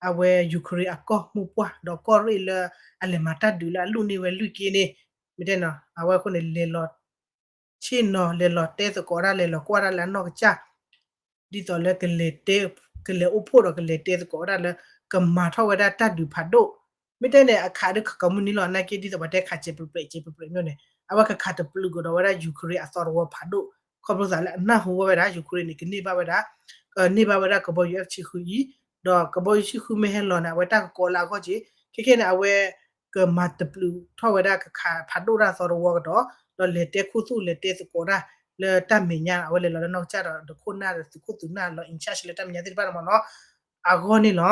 အဝဲ Ukraine အကီၢ်မိၢ်ပှၢ် ဒီးကီၢ်ရ့ၣ်လၢအလဲၤမၤတၢ်ဒုးလၢအလိၣ်န့ၢ်ဝဲလွံၢ်က့န့ၣ် မ့ၢ်တဲနီၤ အဝဲအဃိန့ၣ် လဲၤလီၤ ဆ့ၣ်နီၤ လဲၤလီၤတဲသကိးတၢ် လဲၤလီၤကွၢ်တၢ်လၢအနီၢ်ကစၢ် ဒ်သိးလၢ ကလဲၤအိၣ်ဖှိၣ်ဒီးကလဲၤတဲသကိးဝဲဒၣ်လၢ ကမၤထီၣ်ဝဲဒၣ်တၢ်ဒုးဖးဒိၣ် မ့ၢ်တဲန့ၣ် အခးဒ်ကမုၢ်နံၤလီၤ နာ်က့ဒ်သိးပတဲခးစဲးပြဲးပြဲး စဲးပြဲးပြဲးမ့ၢ်န့ၣ် အဝဲကခးတပျုးကဒီးဝဲဒၣ် Ukraine အသီတဝီဖးဒိၣ် ခီဖျိသးလၢအနၢ်ဟူဝဲဒၣ် Ukraine န့ၣ် ကန့ၢ်ဘၣ်ဝဲဒၣ် ကန့ၢ်ဘၣ်ဝဲဒၣ်ကဘီယူၤ F ဆံဃုအံၤ ဒီးကဘီယူၤ ဆံဃု မ့ၢ်ဟဲလီၤန့ၣ် အဝဲတၢ်ကကိးလၢအဂီၢ်က့ ခဲခဲန့ၣ် အဝဲ ကမၤတပျုးထီၣ်ဝဲဒၣ်ကခးဖးဒိၣ်တၢ်သီတဝီကဒီး ဒီးလဲၤတဲခူသူၣ် လဲၤတဲသကိးတၢ်လၢတၢ်မဲာ်ညါ အဝဲလဲၤလီၤလၢနီၢ်ကစၢ်ဒီး ဒီးခိၣ်နၢ်ဒီးသုးခိၣ်သုးနၢ်လီၤ in charge လၢတၢ်မဲာ်ညါသ့ၣ်တဖၣ်န့ၣ်မ့ၢ်နီၤ အဂီၢ်န့ၣ်လီၤ.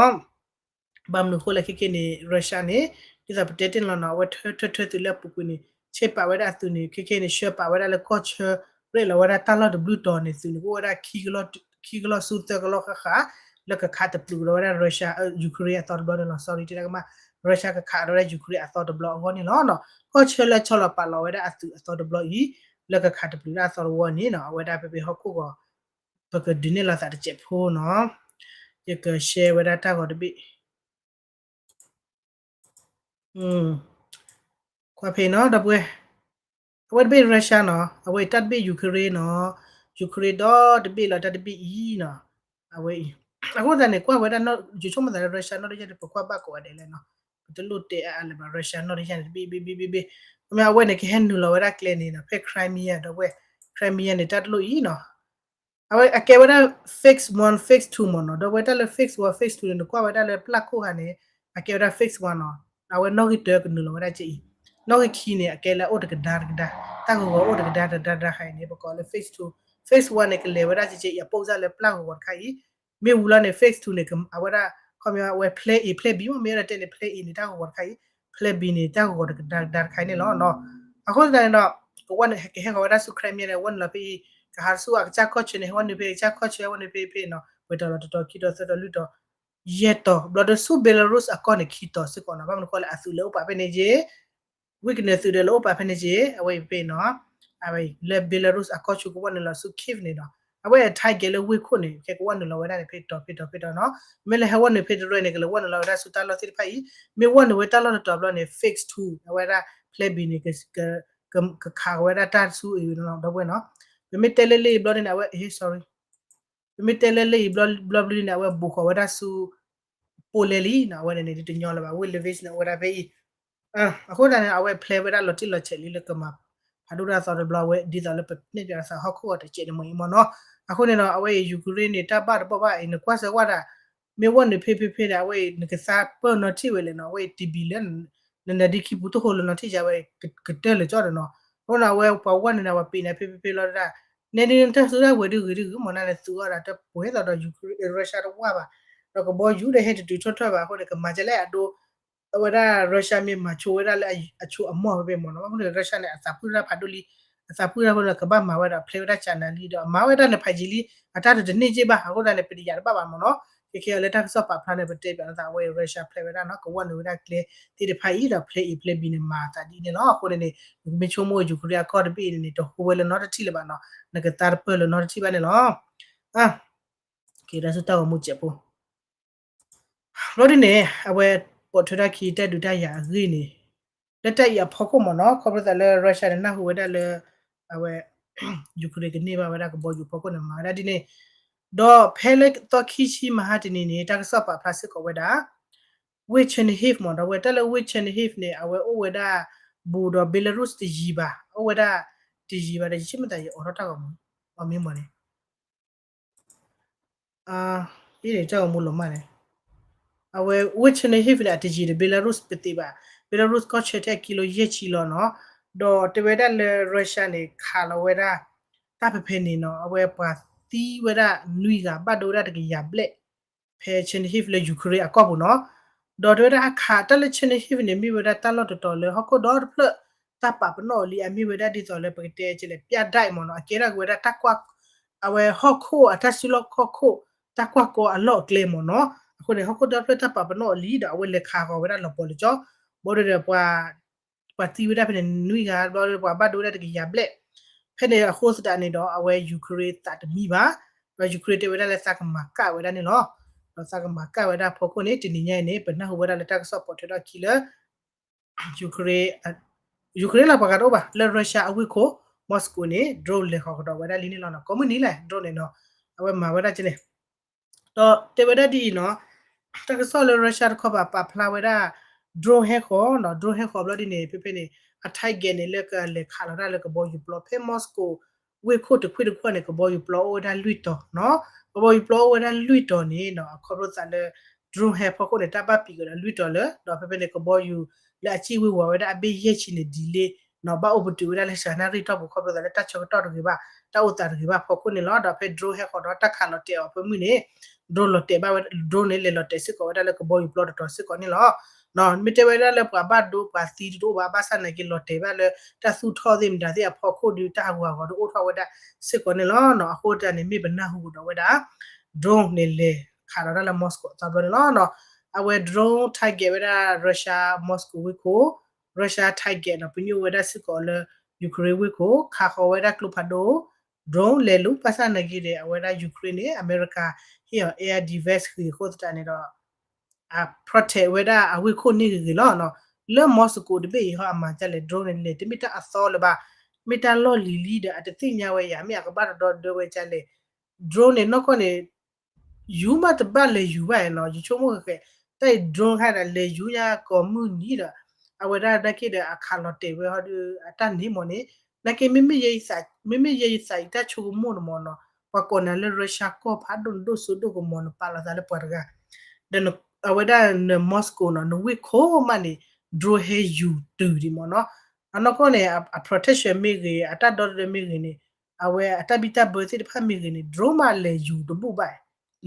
ဘၣ်မနုၤအဃိလဲၣ်ခဲခဲန့ၣ် Russia န့ၣ် ဒ်သိးပတဲတ့ၢ်လီၤနီၤ အဝဲထၢထၢထၢသုးလၢအပူၤကွံာ်န့ၣ် ဆဲးပာ်ဝဲဒၣ်အသုးန့ၣ် ခဲခဲန့ၣ် ဆှၢပာ်ဝဲဒၣ်လၢကီၢ်ဆၢ ရဲၣ်လီၤဝဲဒၣ်တၢ်လီၢ်တဘျုးတီၤန့ၣ် သုးန့ၣ် ကအိၣ်ဝဲဒၣ် ခံကလီၢ်ဆူသၢကလီၢ်ဃၣ်ဃၣ် လၢကခးတပျုးကဒီးဝဲဒၣ် Russia Ukraine အသီတဘျီန့ၣ်လီၤ sorry တဲတၢ်ကမၣ် Russia ကခးကဒီးဝဲဒၣ် Ukraine အသီတဘျီအဂီၢ်န့ၣ်လီၤ. ကီၢ်ဆၢလၢဆီလီၤပာ်လီၤဝဲဒၣ်အသုးအသီတဘျီအံၤ လၢကခးတပျုးဒၣ်အသီတဝီန့ၣ်နီၤ အဝဲဒၣ်ဖဲဖဲဟီၣ်ခိၣ်ဂီၤ ပကဒုးနဲၣ်လီၤသးတစဲးဖိနီၤ ယက share ဝဲဒၣ်တၢ်ဂီၤတဘ့ၣ် ကွၢ်ဖဲနီၤ ဒီပုၢ်ဝဲၢ် အဝဲတဘ့ၣ် Russia နီၤ အဝဲတၢ်တဘ့ၣ် Ukraine နီၤ Ukraine ဒီတဘ့ၣ်လီၤ တၢ်တဘ့ၣ်အံၤနီၤ အဝဲအံၤ အဃိသတးန့ၣ် ကွၢ်ဝဲဒၣ် ယဆိကမိၣ်သးလၢ Russia နီၣ်တယၢ်န့ၣ် ပကွၢ်ဘၣ်ကိးဂၤဒဲးလဲၣ်နီၤ, ပတလိၣ်တဲအါအါလၢၤဘၣ် Russia နီၣ်တယၢ်န့ၣ် တဘ့ၣ်ဘ့ၣ်ဘ့ၣ်ဘ့ၣ်ဘ့ၣ်, ခီမ့ၢ်အဝဲန့ၣ် ကဟဲနုာ်လီၤဝဲဒၣ်ကျဲန့ၣ်နီၤ ဖဲ Crimea ဒီးဝဲ Crimea န့ၣ် တၢ်တလိၣ်အံၤနီၤ အဝဲအကဲဝဲဒၣ် phase one phase two မ့ၢ်နီၤ, ဒီးဝဲတၢ်လၢ phase one phase two န့ၣ် နကွၢ်ဝဲဒၣ်လၢပျၢ်ခိၣ်ခါန့ၣ် အကဲဝဲဒၣ် phase one နီၤ, အဝဲနီၣ်ဂံၢ်တၢကနုာ်လီၤဝဲဒၣ်က့အံၤ, နီၣ်ဂံၢ်ခံန့ၣ် အကဲလၢအအိၣ်တကဒါတကဒါ, တၢ်ဂီၤဂီၤအိၣ်တကဒါတဒါတဒါခါအံၤန့ၣ် ပကိးလၢ phase two, phase one န့ၣ် ကလဲၤဝဲဒၣ်က့အံၤ အပိၢ်စၢ်လၢပျၢ်ဂီၤဂီၤတခါအံၤ, မ့ၢ်ဝံၤလီၤန့ၣ် phase two န့ၣ် အဝဲဒၣ် ခီမ့ၢ်အဝဲ plan A plan B မ့ၢ်မ့ၢ်ဝဲဒၣ်တဲန့ၣ် plan A န့ၣ် တၢ်ဂီၤဂီၤတခါအံၤ, plan B န့ၣ် တၢ်ဂီၤဂီၤတကဒါတဒါတခါအံၤန့ၣ်လီၤ. အဃိသတးန့ၣ်ဒီး ကဝဲန့ၣ် ကဟဲဃီၤဝဲဒၣ်ဆူ Crimea န့ၣ် ဝဲနုာ်လီၤဖဲအံၤ, ကဟးဆူအကစၢ်ကီၢ်ဆၢန့ၣ် ဟဲဝဲနုာ်ဖဲအကစၢ်ကီၢ်ဆၢ ဝဲနုာ်ဖဲဖဲနီၤ, ပှဲၤတီၤလီၤတတီၤခံတီၤသၢတီၤလွံၢ်တီၤ ယဲၢ်တီၤ, ဘျီဒီးဆူ Belarus အကီၢ်န့ၣ် ခံတီၤစ့ၢ်ကီးနီၤ, ဘၣ်မနုၤဃိလဲၣ် အသုးလၢအိၣ်ပာ်ဖဲန့ၣ်က့ ဝံကနၢၤသုးဒီးလၢအိၣ်ပာ်ဖဲန့ၣ်က့ အဝဲအံၤဖဲနီၤ, အဝဲလၢ Belarus အကီၢ်ဆူကဝဲနုာ်လီၤဆူ Kyiv န့ၣ်နီၤ, အဝဲအ target လၢဝ့ၢ်ခိၣ်န့ၣ် ကဲကဝဲနုာ်လီၤဝဲဒၣ်န့ၣ်ဖဲတီၤဖဲတီၤဖဲတီၤနီၤ, မ့ၢ်လၢဟဲဝဲနုာ်ဖဲတရၢန့ၣ် ကလဲၤဝဲနုာ်လီၤဝဲဒၣ်ဆူတၢ်လီၢ်သ့ၣ်တဖၣ်အံၤ, မ့ၢ်ဝဲနုာ်ဝဲတၢ်လီၢ်တတီၤဘျီန့ၣ် phase two အဝဲဒၣ် plan B န့ၣ် ကခးဃီၤဝဲဒၣ်တၢ်ဆူအံၤနီၤ ဒီပုၢ်ဝဲၢ်နီၤ, ပမ့ၢ်တဲလၢလၢအံၤဘျီန့ၣ် အဝဲ sorry ပမ့ၢ်တဲလၢလၢအံၤဘျီဘျီန့ၣ် အဝဲဘူးဃီၤဝဲဒၣ်ဆူ Poland လံနီၤ, အဝဲန့ၣ်န့ၣ် ဒ်တညီလၢၤဘၣ် ဝ့ၢ် Lviv န့ၣ် အိၣ်ဝဲဒၣ်ဖဲအံၤ, အဃိသတးန့ၣ် အဝဲ plan ဝဲဒၣ်လီၤတံၢ်လီၤဆဲးလံလၢကမၤဖးဒိၣ်တၢ်သီတဘျီဝဲ ဒ်သိးလၢပန့ၢ်ပၠးသးဟီၣ်ခိၣ်အီၤတစဲးန့ၣ်မ့ၢ်အံၤမ့ၢ်နီၤ, အဃိန့ၣ်ဒီး အဝဲအံၤ Ukraine န့ၣ် တၢ်ဘၣ်တဘၣ်ဘၣ်အံၤ နကွၢ်စၢၤဝဲဒၣ် မ့ၢ်ဝဲနုာ်ဖဲဖဲဖဲန့ၣ် အဝဲအံၤ နကသးပၢၢ်နီထံၣ်ဝဲလဲၣ်နီၤ, အဝဲအံၤ တံၢ်ဘံၣ်လၢ နနၢၤဒံခံပူၤတဟိလၢနီထံၣ်ယါဝဲ ကတၢၢ်လၢာ်ကၠီဒီးနီၤ, အဃိန့ၣ် အဝဲပှၤဝဲနုာ်န့ၣ် ပှၤပ့ၤန့ၣ်ဖဲဖဲဖဲလီၤဒၣ်, နဲဒ်နတၢ်စုတၢ်ဝဲၤဒုးဂ့ၤဒုးဂ့ၤမ့ၢ်နၤန့ၣ် သုးအီၤဒီးတပှဲၤသိးဒီး Russia တဝၢ်ဘၣ်, ဒီးကဘီယူၤဒီးဟဲတတုၤထီၣ်ထီၣ်ဘၣ်အဃိန့ၣ် ကမၤဒ်လဲၣ်အဒိ အဝဲဒၣ် Russia မ့ၢ်မၤဆိဝဲဒၣ်လၢအဆိအမီၢ်ဖဲဖဲမ့ၢ်နီၤ, ဘၣ်မနုၤ Russia န့ၣ် အသးပှၢ်တၢ်ဖးဒိၣ်လံ, အသးပှၢ်တၢ်ဖးဒိၣ်န့ၣ် ကဘၣ်မၤဝဲဒီး plan ဝဲဒၣ်ကနၤလံဒီး အမၤဝဲဒၣ်န့ၣ်ဖးယံာ်လံ, အတၢ်တတန့ၢ်က့ဘၣ်, အဃိသတးန့ၣ် ပတယာ်တဘၣ်ဘၣ်မ့ၢ်နီၤ, ခဲခဲအံၤလၢတၢ်ကစီၣ်ပာ်ဖျါန့ၣ် ပတဲပၠးနသးဝဲ Russia plan ဝဲဒၣ်နီၤ, ကဝဲနုာ်ဝဲဒၣ်ကျဲသ့ၣ်တဖၣ်အံၤဒီး plan A plan B န့ၣ် မၤအသးဒ်န့ၣ်လီၤ, အဃိန့ၣ်န့ၣ် ပမ့ၢ်ဆိကမိၣ် Ukraine အကီၢ်တဘ့ၣ်အံၤန့ၣ် တဟိဝဲလၢနီတထံၣ်လၢၤဘၣ်နီၤ, နကသးတပၢၢ်လၢနီတထံၣ်ဘၣ်န့ၣ်လီၤ. က့ၤဒၣ်ဆူတၢ်ဂီၤမူစဲးဖိ ဘျီဒ်န့ၣ် အဝဲပိာ်ထွဲတၢ်ခံတၢ်ဒုးတၢ်ယၤအဂ့ၢ်န့ၣ်, လၢတၢ်အံၤအဖီခိၣ်မ့ၢ်နီၤ, ခီဖျိသးလၢ Russia န့ၣ် နၢ်ဟူဝဲဒၣ်လၢ အဝဲ Ukraine ကန့ၢ်ဘၣ်ဝဲဒၣ်ကဘီယူၤဖီခိၣ်န့ၣ် မၤဝဲဒၣ်ဒ်န့ၣ်, ဒီးဖဲလၢသီခံဆံမဟါတနံၤန့ၣ် တၢ်ကစီၣ်ပာ်ဖျါစ့ၢ်ကီးဝဲဒၣ် ဝ့ၢ် Chernihiv မ့ၢ်ဒီး ဝဲတၢ်လၢဝ့ၢ် Chernihiv န့ၣ် အဝဲအိၣ်ဝဲဒၣ် ဘူးဒီး Belarus တယံၤဘၣ်, အိၣ်ဝဲဒၣ် တယံၤဘၣ်ဒီး ယဆိကမိၣ်သးယအိးထီၣ်တၢ်ဂီၤမူ, အမ့ၢ်မ့ၢ်န့ၣ် အ့ၣ်န့ၣ် တၢ်ဂီၤမူလီၤမၢ်န့ၣ်, အဝဲ ဝ့ၢ် Chernihiv န့ၣ် အတယံၤဒီး Belarus ပသ့ဘၣ်, Belarus ကီၢ်ဆၢထဲအကံလိယဲၢ်ဆံလီၤနီၤ, ဒီးတဲဝဲဒၣ်လၢ Russia န့ၣ် ခးလီၤဝဲဒၣ် တၢ်ဖဲဖဲန့ၣ်နီၤ, အဝဲပှၤသံဝဲဒၣ်နွံဂၤ ဘၣ်ဒိဝဲဒၣ်တကယၤဘျဲၣ် ဖဲ Chernihiv လၢ Ukraine အကီၢ်ပူၤနီၤ, ဒီးတဲဝဲဒၣ်အခးတၢ်လၢ Chernihiv န့ၣ် မ့ၢ်ဝဲဒၣ်တၢ်လီၢ်တတီၤလၢဟီၣ်ခိၣ်ဒီတဖျၢၣ် တၢ်ပာ်ပနီၣ်အီၤလံ အမ့ၢ်ဝဲဒၣ်ဒ်သိးလၢပကတဲကလဲၣ် ပျၢ်ဒၣ်မ့ၢ်နီၤ, အကဲဒၣ်က့ၤဝဲဒၣ်တၢ်ကွၢ် အဝဲဟီၣ်ခိၣ်အတၢ်စုလီၢ်ခီၣ်ခိၣ် တၢ်ကွၢ်ကီအလီၢ်အကျဲမ့ၢ်နီၤ, အဃိန့ၣ် ဟီၣ်ခိၣ်ဒီတဖျၢၣ်တၢ်ပာ်ပနီၣ်အီၤလံဒီး အဝဲလဲၤခးဃီၤဝဲဒၣ်လီၤပှီၢ်လၢကၠီ, ဘၣ်ဒီး ပှၤသံဝဲဒၣ်ဖဲန့ၣ် နွံဂၤ ဘျီဒီး ပှၤဘၣ်ဒိဝဲဒၣ်တကယၤဘျဲၣ်, ဖဲန့ၣ်အဃိသတးန့ၣ်ဒီး အဝဲ Ukraine သးတမံဘၣ်, ဒီး Ukraine တဲဝဲဒၣ်လၢသးကမၤကၣ်ဝဲဒၣ်န့ၣ်လီၤ, ဒီးသးကမၤကၣ်ဝဲဒၣ်ဖီခိၣ်န့ၣ် တနံၤညါအံၤန့ၣ် ပနၢ်ဟူဝဲဒၣ်လၢတၢ်ကစီၣ်ပိာ်ထွဲထီၣ်ခံလၢ Ukraine, Ukraine လီၤပှၤဂၤတအိၣ်ဘၣ် လၢ Russia အဝ့ၢ်ခိၣ် Moscow န့ၣ် drone လဲၤဃီၤကဒီးဝဲဒၣ်လံန့ၣ်လီၤနီၤ, ကိးမုၢ်နံၤလဲၣ် drone န့ၣ်နီၤ, အဝဲမၤဝဲဒၣ်ကန့ၣ် ဒီးတဲဝဲဒၣ်ဒ်အံၤနီၤ, တၢ်ကစီၣ်လၢ Russia တခီပၤပာ်ဖျါဝဲဒၣ် drone ဟဲဃီၤနီၤ, drone ဟဲဃီၤဘျီဒ်န့ၣ် ဖဲဖဲန့ၣ် အ target န့ၣ် လၢကလဲၤခးလီၤတၢ်လၢကဘီယူၤပျီ ဖဲ Moscow ဝ့ၢ်ခိၣ်တခွံတခွံန့ၣ် ကဘီယူၤပျီအိၣ်ဝဲဒၣ်လွံၢ်တီၤနီၤ, ကဘီယူၤပျီအိၣ်ဝဲဒၣ်လွံၢ်တီၤန့ၣ်နီၤ, အခီဖျိသးလၢ drone ဟဲဖီခိၣ်န့ၣ် တၢ်ဘၣ်ပံးကဒီးလွံၢ်တီၤလၢ ဒီးဖဲဖဲန့ၣ် ကဘီယူၤလၢအစံၣ်ဝ့ၤဝီၤဝဲဒၣ်အဘ့ၣ်ယဲၢ်ဆံန့ၣ် delay နီၤ, ဘၣ်အိၣ်ပတုာ်ဝဲဒၣ်လၢ China ရ့ၣ်တီၢ်ပူၤခီဖျိသးလၢတၢ်ဆၢကတီၢ်တဂ့ၤဘၣ်, တၢ်အိၣ်သးတဂ့ၤဘၣ်ဖီခိၣ်န့ၣ်လီၤ. ဒီးဖဲ drone ဟဲဃီၤဒီးတၢ်ခးလီၤတဲာ်အီၤဖဲမုၢ်န့ၣ် drone လီၤတဲာ်ဘၣ်ဝဲ drone န့ၣ် လဲၤလီၤတဲာ်စ့ၢ်ကီးဝဲဒၣ်လၢကဘီယူၤပျီတတီၤစ့ၢ်ကီးန့ၣ်လီၤ. မ့ၢ်တဲဝဲဒၣ်လၢပှၤဘၣ်ဒိပှၤသံတအိၣ်ဘၣ် ဘၣ်ဆၣ်နာ်က့ လီၤတဲာ်ဘၣ်လၢတၢ်သူၣ်ထီၣ်သ့ၣ်မတၤသ့ၣ်အဖီခိၣ်ဒီး တၢ်ဟးဂူာ်ဟးဂီၤတအိၣ်ထီၣ်ဝဲဒၣ်စ့ၢ်ကီးန့ၣ်လီၤ. အဃိတၢ်န့ၣ် မ့ၢ်ပနၢ်ဟူကဒီးဝဲဒၣ် drone န့ၣ်လဲၤခးလီၤတၢ်လၢ Moscow အသီဘျီန့ၣ်လီၤ. အဝဲ drone target ဝဲဒၣ် Russia Moscow ဝ့ၢ်ခိၣ်, Russia target နီၤ ပညိၣ်ဝဲဒၣ်စ့ၢ်ကီးလၢ Ukraine ဝ့ၢ်ခိၣ် ခးဃီၤဝဲဒၣ်ကျိဖးဒိၣ် drone လဲၤလူၤ ဘၣ်ဆၣ်နာ်က့ဒီး အဝဲဒၣ် Ukraine န့ၣ် အမဲရကၤ ဟ့ၣ်အီၤ air defense ဂ့ၤအဃိသတးန့ၣ်ဒီး အ protect ဝဲဒၣ်အဝ့ၢ်ခိၣ်န့ၣ်ဂ့ၤဂ့ၤလီၤ. လၢ Moscow တဘ့ၣ်အံၤဟီ အမၤဒ်လဲၣ် drone န့ၣ်လဲၤ တမ့ၢ်တၢ်အသီလၢၤဘၣ်, မ့ၢ်တၢ်လီၢ်လံၤလံဒီး အတသ့ၣ်ညါဝဲယၤ မ့ၢ်အကဘၣ်တဒီဒၢဝဲဒ်လဲၣ်. drone န့ၣ်နီၢ်ကီၢ်န့ၣ် ယူၤမးတဘၣ်လဲၤယူၤဘၣ်နီၤ, ယဆိကမိၣ်ဃဲဃဲ တၢ်အံၤ drone ခါဒီး လဲၤယူၤညါကိးမုၢ်နံၤဒီး အဝဲဒၣ်နာ်က့ဒီး အခးလီၤတဲာ်ဝဲဟီဒီး အတၢ်န့ၣ်မ့ၢ်န့ၣ် နာ်က့ မ့မ့ၢ်ယဲယသးအံၤ တၢ်ဆိကမိၣ်န့ၣ်မ့ၢ်နီၤ, ပှၤကိးနၤလၢ Russia ကီၢ်ဖးဒိၣ်နဒိၣ်စိဒိၣ်ကမီၤ နပာ်လီၤသးလၢပှၤတဂၤ ဒီးအဝဲဒၣ်န Moscow နီၤ နဝ့ၢ်ခိၣ်မးန့ၣ် drone ဟဲယူၤတုၤဒံးမ့ၢ်နီၤ, အနီၢ်ကီၢ်န့ၣ် အ protection မ့ၢ်ဂ့ၤ အတၢ်ဒီသဒၢမ့ၢ်ဂ့ၤန့ၣ် အဝဲအတၢ်ဘံၣ်တၢ်ဘၢသ့ၣ်တဖၣ်မ့ၢ်ဂ့ၤန့ၣ် drone မးလဲၤယူၤတဘူၣ်ဘၣ်,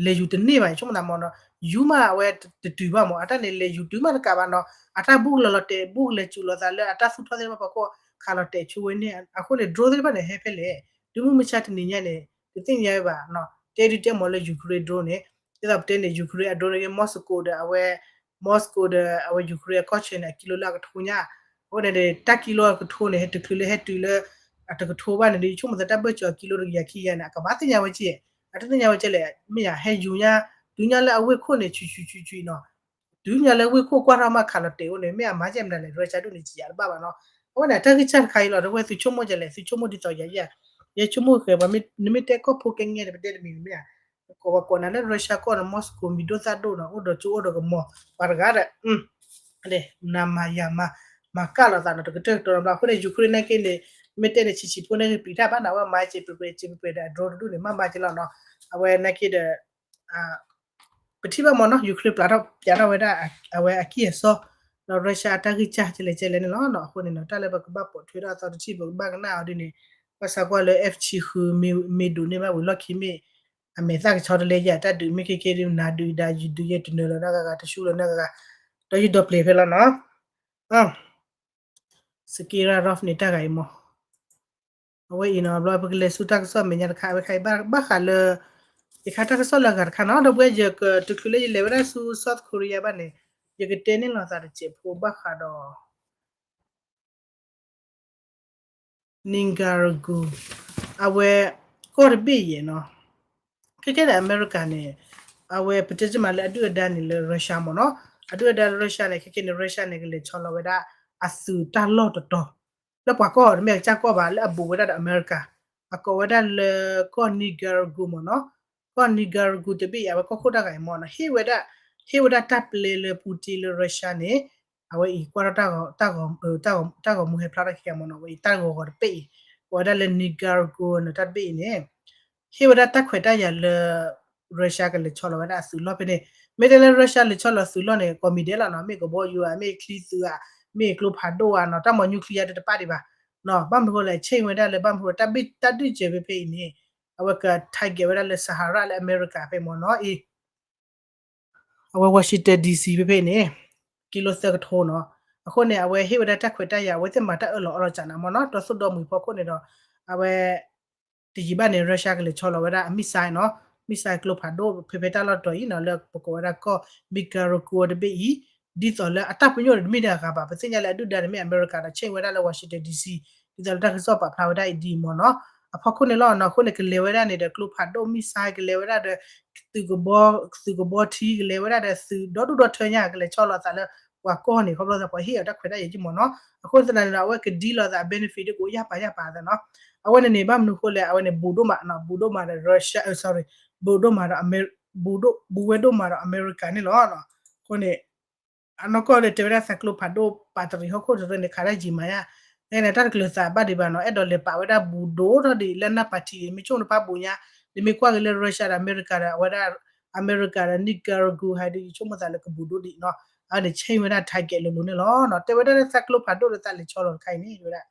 လဲၤယူၤတန့ၢ်ဘၣ် ဆိကမိၣ်သးမ့ၢ်နီၤ, ယူၤမးအဝဲတတုၤဘၣ်မ့ၢ် အတၢ်န့ၣ် လဲၤယူၤတုၤမးတကးဘၣ်နီၤ, အတၢ်ဘူၣ်ကလီၤလီၤတဲာ် ဘူၣ်ကလဲၤစူးလီၤသးလၢအတၢ်သူၣ်ထီၣ်သ့ၣ်တဖၣ်ပှၤခိၣ် ခးလီၤတဲာ်ဆိဝဲန့ၣ် အဃိန့ၣ် drone သ့ၣ်တဖၣ်န့ၣ် ဟဲဖဲလဲၣ်, တုၤမုၢ်မဆါတနံၤညါန့ၣ် တသ့ၣ်ညါဝဲဘၣ်, တဲဒုးတဲမ့ၢ်လၢ Ukraine drone န့ၣ် ဒ်သိးပတဲန့ၣ် Ukraine အ drone န့ၣ် Moscow ဒီးအဝဲ Moscow ဒီးအဝဲ Ukraine အခီၣ်ဆၢန့ၣ် အကံလိလၢအကထိညါ, အဃိန့ၣ် တၢ်ကံလိအကထိန့ၣ် ဟဲတုၤချုးလၢဟဲတုၤလၢ အတကထိဘၣ်န့ၣ်ဒီး ယဆိကမိၣ်သးတၢ်ဘၢၣ်စၢၤအကံလိတကယၤခံကယၤန့ၣ် အကဘၣ်သ့ၣ်ညါဝဲကဲ, အတသ့ၣ်ညါဝဲကဲလဲၣ် မ့ၢ်ယၤ ဟဲယူၤညါ တုၤညါလၢအဝ့ၢ်ခိၣ်န့ၣ် ဆွံဆွံဆွံဆွံနီၤ, တုၤညါလၢဝ့ၢ်ခိၣ်ကွၢ်ထီၣ်မးခးလီၤတဲာ်အိၣ်န့ၣ် မ့ၢ်အမၤကဲမနုၤလဲၣ် Russia ဒိၣ်န့ၣ် ကယၤတဘၣ်ဘၣ်နီၤ, အဝဲန့ၣ် တၢ်ဂံၢ်စၢ်တခါအံၤလီၤ တဝဲသုဆိကမိၣ်ကဲလဲၣ် သုဆိကမိၣ်ဒ်သိးယၤယၤ, ယဲဆိကမိၣ်ဃဲ ပှၤမ့ၢ် နမ့ၢ်တဲကီၢ်ဖိကဲငဲဒီး ပတဲတမံၤမ့ၢ်ဧါ, ကိးပှၤကိးနၤလၢ Russia ကီၢ်န့ၣ် Moscow မံၤဒိၣ်သၣ်ဒိၣ်နီၤ အိၣ်ဒီးကၠိအိၣ်ဒီးကမီၤ ပှၤတဂၤဒီး နၤမၤယၤမၤ မၤကၢ်လိာ်သးနီၤ တကတၢၢ်ကတီၤနီၤဘျီ အဃိန့ၣ် Ukraine နာ်က့န့ၣ် မ့ၢ်တဲန့ၣ် ဆံးဆံးဖိန့ၣ်ဂ့ၤပျံၤတၢ်ဘၣ်နီၤ အဝဲမၤစဲးပှဲၤပှဲၤစဲးပှဲၤပှဲၤဒီး အ drone တဒူၣ်န့ၣ် မၤမၤကဲလီၤနီၤ အဝဲနာ်က့ဒီး ပထံၣ်ဘၣ်မ့ၢ်နီၤ Ukraine ပျးထီၣ်ပျးထီၣ်ဝဲဒၣ် အဝဲအကံၢ်အစီ ဒီး Russia အတၢ်ဂံၢ်စၢ်ကလဲၤကလဲၤန့ၣ်လီၤနီၤ အဃိန့ၣ်နီၤ တၢ်လၢပကဘၣ်ပိာ်ထွဲထီၣ်အသီတထံၣ် ပကဘၣ်ကနၣ်အီၤဒ်န့ၣ် ဘၣ်ဆၣ်ကွၢ်လၢ F ဆံဃု မ့ၢ်ဒိးန့ၢ်ဘၣ်ဝံၤလီၢ်ခံမ့ၢ် အမဲာ်သၣ်ကဆီတလဲယၤ တၢ်ဒုးမ့ၢ်ခဲကဲဒ်နၤဒုးဒါယဒုးယဲတနၢၤလီၤနီတဂၤဂၤ တဆူလီၤနီတဂၤဂၤ ဒီးယဒီပျဲၤဖဲလီၤနီၤ Sakharov န့ၣ် တၢ်ဂၤအံၤမ့ၢ် အဝဲအံၤနီၤ ဘျီပကလဲၤဆူတၢ်ကစီၣ်မဲာ်ညါတခါ အဝဲခါအံၤဘၣ်ဃးလၢ ယခါတၢ်ကစီၣ်လၢအဂၤတခါနီၤ ဒီပုၢ်ဝဲၢ် ယကတချုးလၢယလဲၤဝဲဒၣ်ဆူ South Korea ဘၣ်န့ၣ် ယကတဲန့ၢ်လိာ်သးတစဲးဖိဘၣ်ဃးဒီး Nicaragua အဝဲ ကီၢ်တဘ့ၣ်ယဲနီၤ ခဲကဲန့ၣ် အမဲရကၤန့ၣ် အဝဲပတဲတမးလၢအဒုၣ်အဒါန့ၣ်လၢ Russia မ့ၢ်နီၤ အဒုၣ်အဒါလၢ Russia န့ၣ် ခဲကဲန့ၣ် Russia န့ၣ် ကလဲၤဆီလီၤဝဲဒၣ် အသုးတၢ်လီၢ်တတီၤ လၢပှၤကီၢ်တမ့ၢ်အကစၢ်ကီၢ်ဘၣ် လၢအဘူးဝဲဒၣ်ဒီးအမဲရကၤ အကိးဝဲဒၣ်လၢကီၢ် Nicaragua မ့ၢ်နီၤ ကီၢ် Nicaragua တဘ့ၣ်အံၤ အဝဲကီၢ်ခိၣ်တၢ်ဂၤအံၤမ့ၢ်နီၤ ဟ့ၣ်ဝဲဒၣ် ဟ့ၣ်ဝဲဒၣ်တၢ်ပျဲလၢ Putin လၢ Russia န့ၣ် အဝဲအံၤကွၢ်ထီၣ်တၢ်ဂီၤ တၢ်ဂီၤမူဟဲဖျါထီၣ်ခံဂၤမ့ၢ်နီၤ အဝဲအံၤတၢ်ဂီၤဂီၤတဘ့ၣ်အံၤ ကိးဝဲဒၣ်လၢ Nicaragua န့ၣ် တၢ်တဘ့ၣ်အံၤန့ၣ် ဟ့ၣ်ဝဲဒၣ်တၢ်ခွဲးတၢ်ယာ်လၢ Russia ကလဲၤဆီလီၤဝဲဒၣ်အသုးလီၢ်ဖဲန့ၣ် မ့ၢ်တဲလၢ Russia လဲၤဆီလီၤသုးလီၢ်န့ၣ် ကိးမံၤဒဲးလီၤနီၤ မ့ၢ်ကဘီယူၤဧါ မ့ၢ်ချံသုးဧါ မ့ၢ်ကျိဖးဒိၣ်ဧါနီၤ တၢ်မၤ nuclear တတပၣ်ဒံးဘၣ် ဘၣ်မနုၤဃိလဲၣ် change ဝဲဒၣ်လၢဘၣ်မနုၤဃိ တၢ်ဘ့ၣ်တၢ်ဒုးစဲးဖဲဖဲအံၤန့ၣ် အဝဲက target ဝဲဒၣ်လၢ Sahara လၢအမဲရကၤ ဖဲမ့ၢ်နီၤအံၤ အဝဲ Washington D C ဖဲဖဲအံၤန့ၣ် ကံလိသၢကထိနီၤ အဃိန့ၣ် အဝဲဟ့ၣ်ဝဲဒၣ်တၢ်ခွဲးတၢ်ယာ် အဝဲသ့ၣ်မၤတၢ်အၢၣ်လီၤအီလီၤစးနၤမ့ၢ်နီၤ ဒီးသိၣ်ဒီမုၢ်ဖီခိၣ်န့ၣ်ဒီး အဝဲ တယံာ်ဘၣ်န့ၣ် Russia ကလဲၤဆီလီၤဝဲဒၣ်အ missile နီၤ missile ကျိဖးဒိၣ် ဖဲဖဲတၢ်လီၢ်တတီၤအံၤနီၤ လၢပကိးဝဲဒၣ်ကီၢ် Nicaragua တဘ့ၣ်အံၤ ဒ်သိးလၢအတၢ်ပညိၣ်န့ၣ်တမ့ၢ်ဒၣ်အဂၤဘၣ် ပသ့ၣ်ညါလၢအဒုၣ်ဒါန့ၣ်မ့ၢ်အမဲရကၤဒီး change ဝဲဒၣ်လၢ Washington D C ဒ်သိးလၢတၢ်ကစီၣ်ပာ်ဖျါဝဲဒၣ်အံၤဒ်အံၤမ့ၢ်နီၤ အဖီခိၣ်န့ၣ်လီၤနီၤ အဃိန့ၣ် ကလဲၤဝဲဒၣ်န့ၣ်ဒီးကျိဖးဒိၣ် missile ကလဲၤဝဲဒၣ်ဒီး သုးကဘီ သုးကဘီထံ ကလဲၤဝဲဒၣ်ဒီးသုးဒီဒူၣ်ဒီထၢညါ ကလဲၤဆီလီၤသးလၢ ပှၤကီၢ်န့ၣ် ခီဖျိသးပှၤဟ့ၣ်အီၤတၢ်ခွဲးတၢ်ယာ်က့မ့ၢ်နီၤ အဃိသတးန့ၣ်ဒီး အဝဲကဒ်လိာ်သး benefit ဒ်ကအိၣ်ယၢ်ပာ်ယၢ်ပာ်သးနီၤ အဝဲန့ၣ်န့ၣ် ဘၣ်မနုၤအဃိလဲၣ် အဝဲန့ၣ် ဘူးဒိၣ်မးနီၤ ဘူးဒိၣ်မးဒီး Russia sorry ဘူးဒိၣ်မးဒီး ဘူးဝဲဒိၣ်မးဒီးအမဲရကၤန့ၣ်လီၤ အဃိန့ၣ် အနီၢ်ကီၢ်လၢတဲဝဲဒၣ်သးကျိဖးဒိၣ် ပာ်တရံးဟီၣ်ခိၣ်တရံးန့ၣ် ခးတၢ်ယံာ်မးယါ နတၢ်တကျၢၤသးဘၣ်ဒံးဘၣ်နီၤ အဲၣ်ဒိးလဲၤပာ်ဝဲဒၣ်ဘူးဒိၣ်ထီၣ်ဒံးလၢနၢ်ပၢၢ်ထံး မ့ၢ်ဆိၣ်နပၢ်ဘူးညါ နမ့ၢ်ကွၢ်က့ၤလၢ Russia ဒီးအမဲရကၤဒီး အဝဲဒၣ် အမဲရကၤဒီး Nicaragua ဟဲဒ်ယဆိကမိၣ်သးလၢကဘူးဒိၣ်ဒံးနီၤ အဝဲန့ၣ် change ဝဲဒၣ် target လိၤလိၤန့ၣ်လီၤနီၤ တဲဝဲဒၣ်လၢသးကျိဖးဒိၣ်လၢသးလဲၤဆီလီၤတခါအံၤန့ၣ် တဲဝဲဒၣ်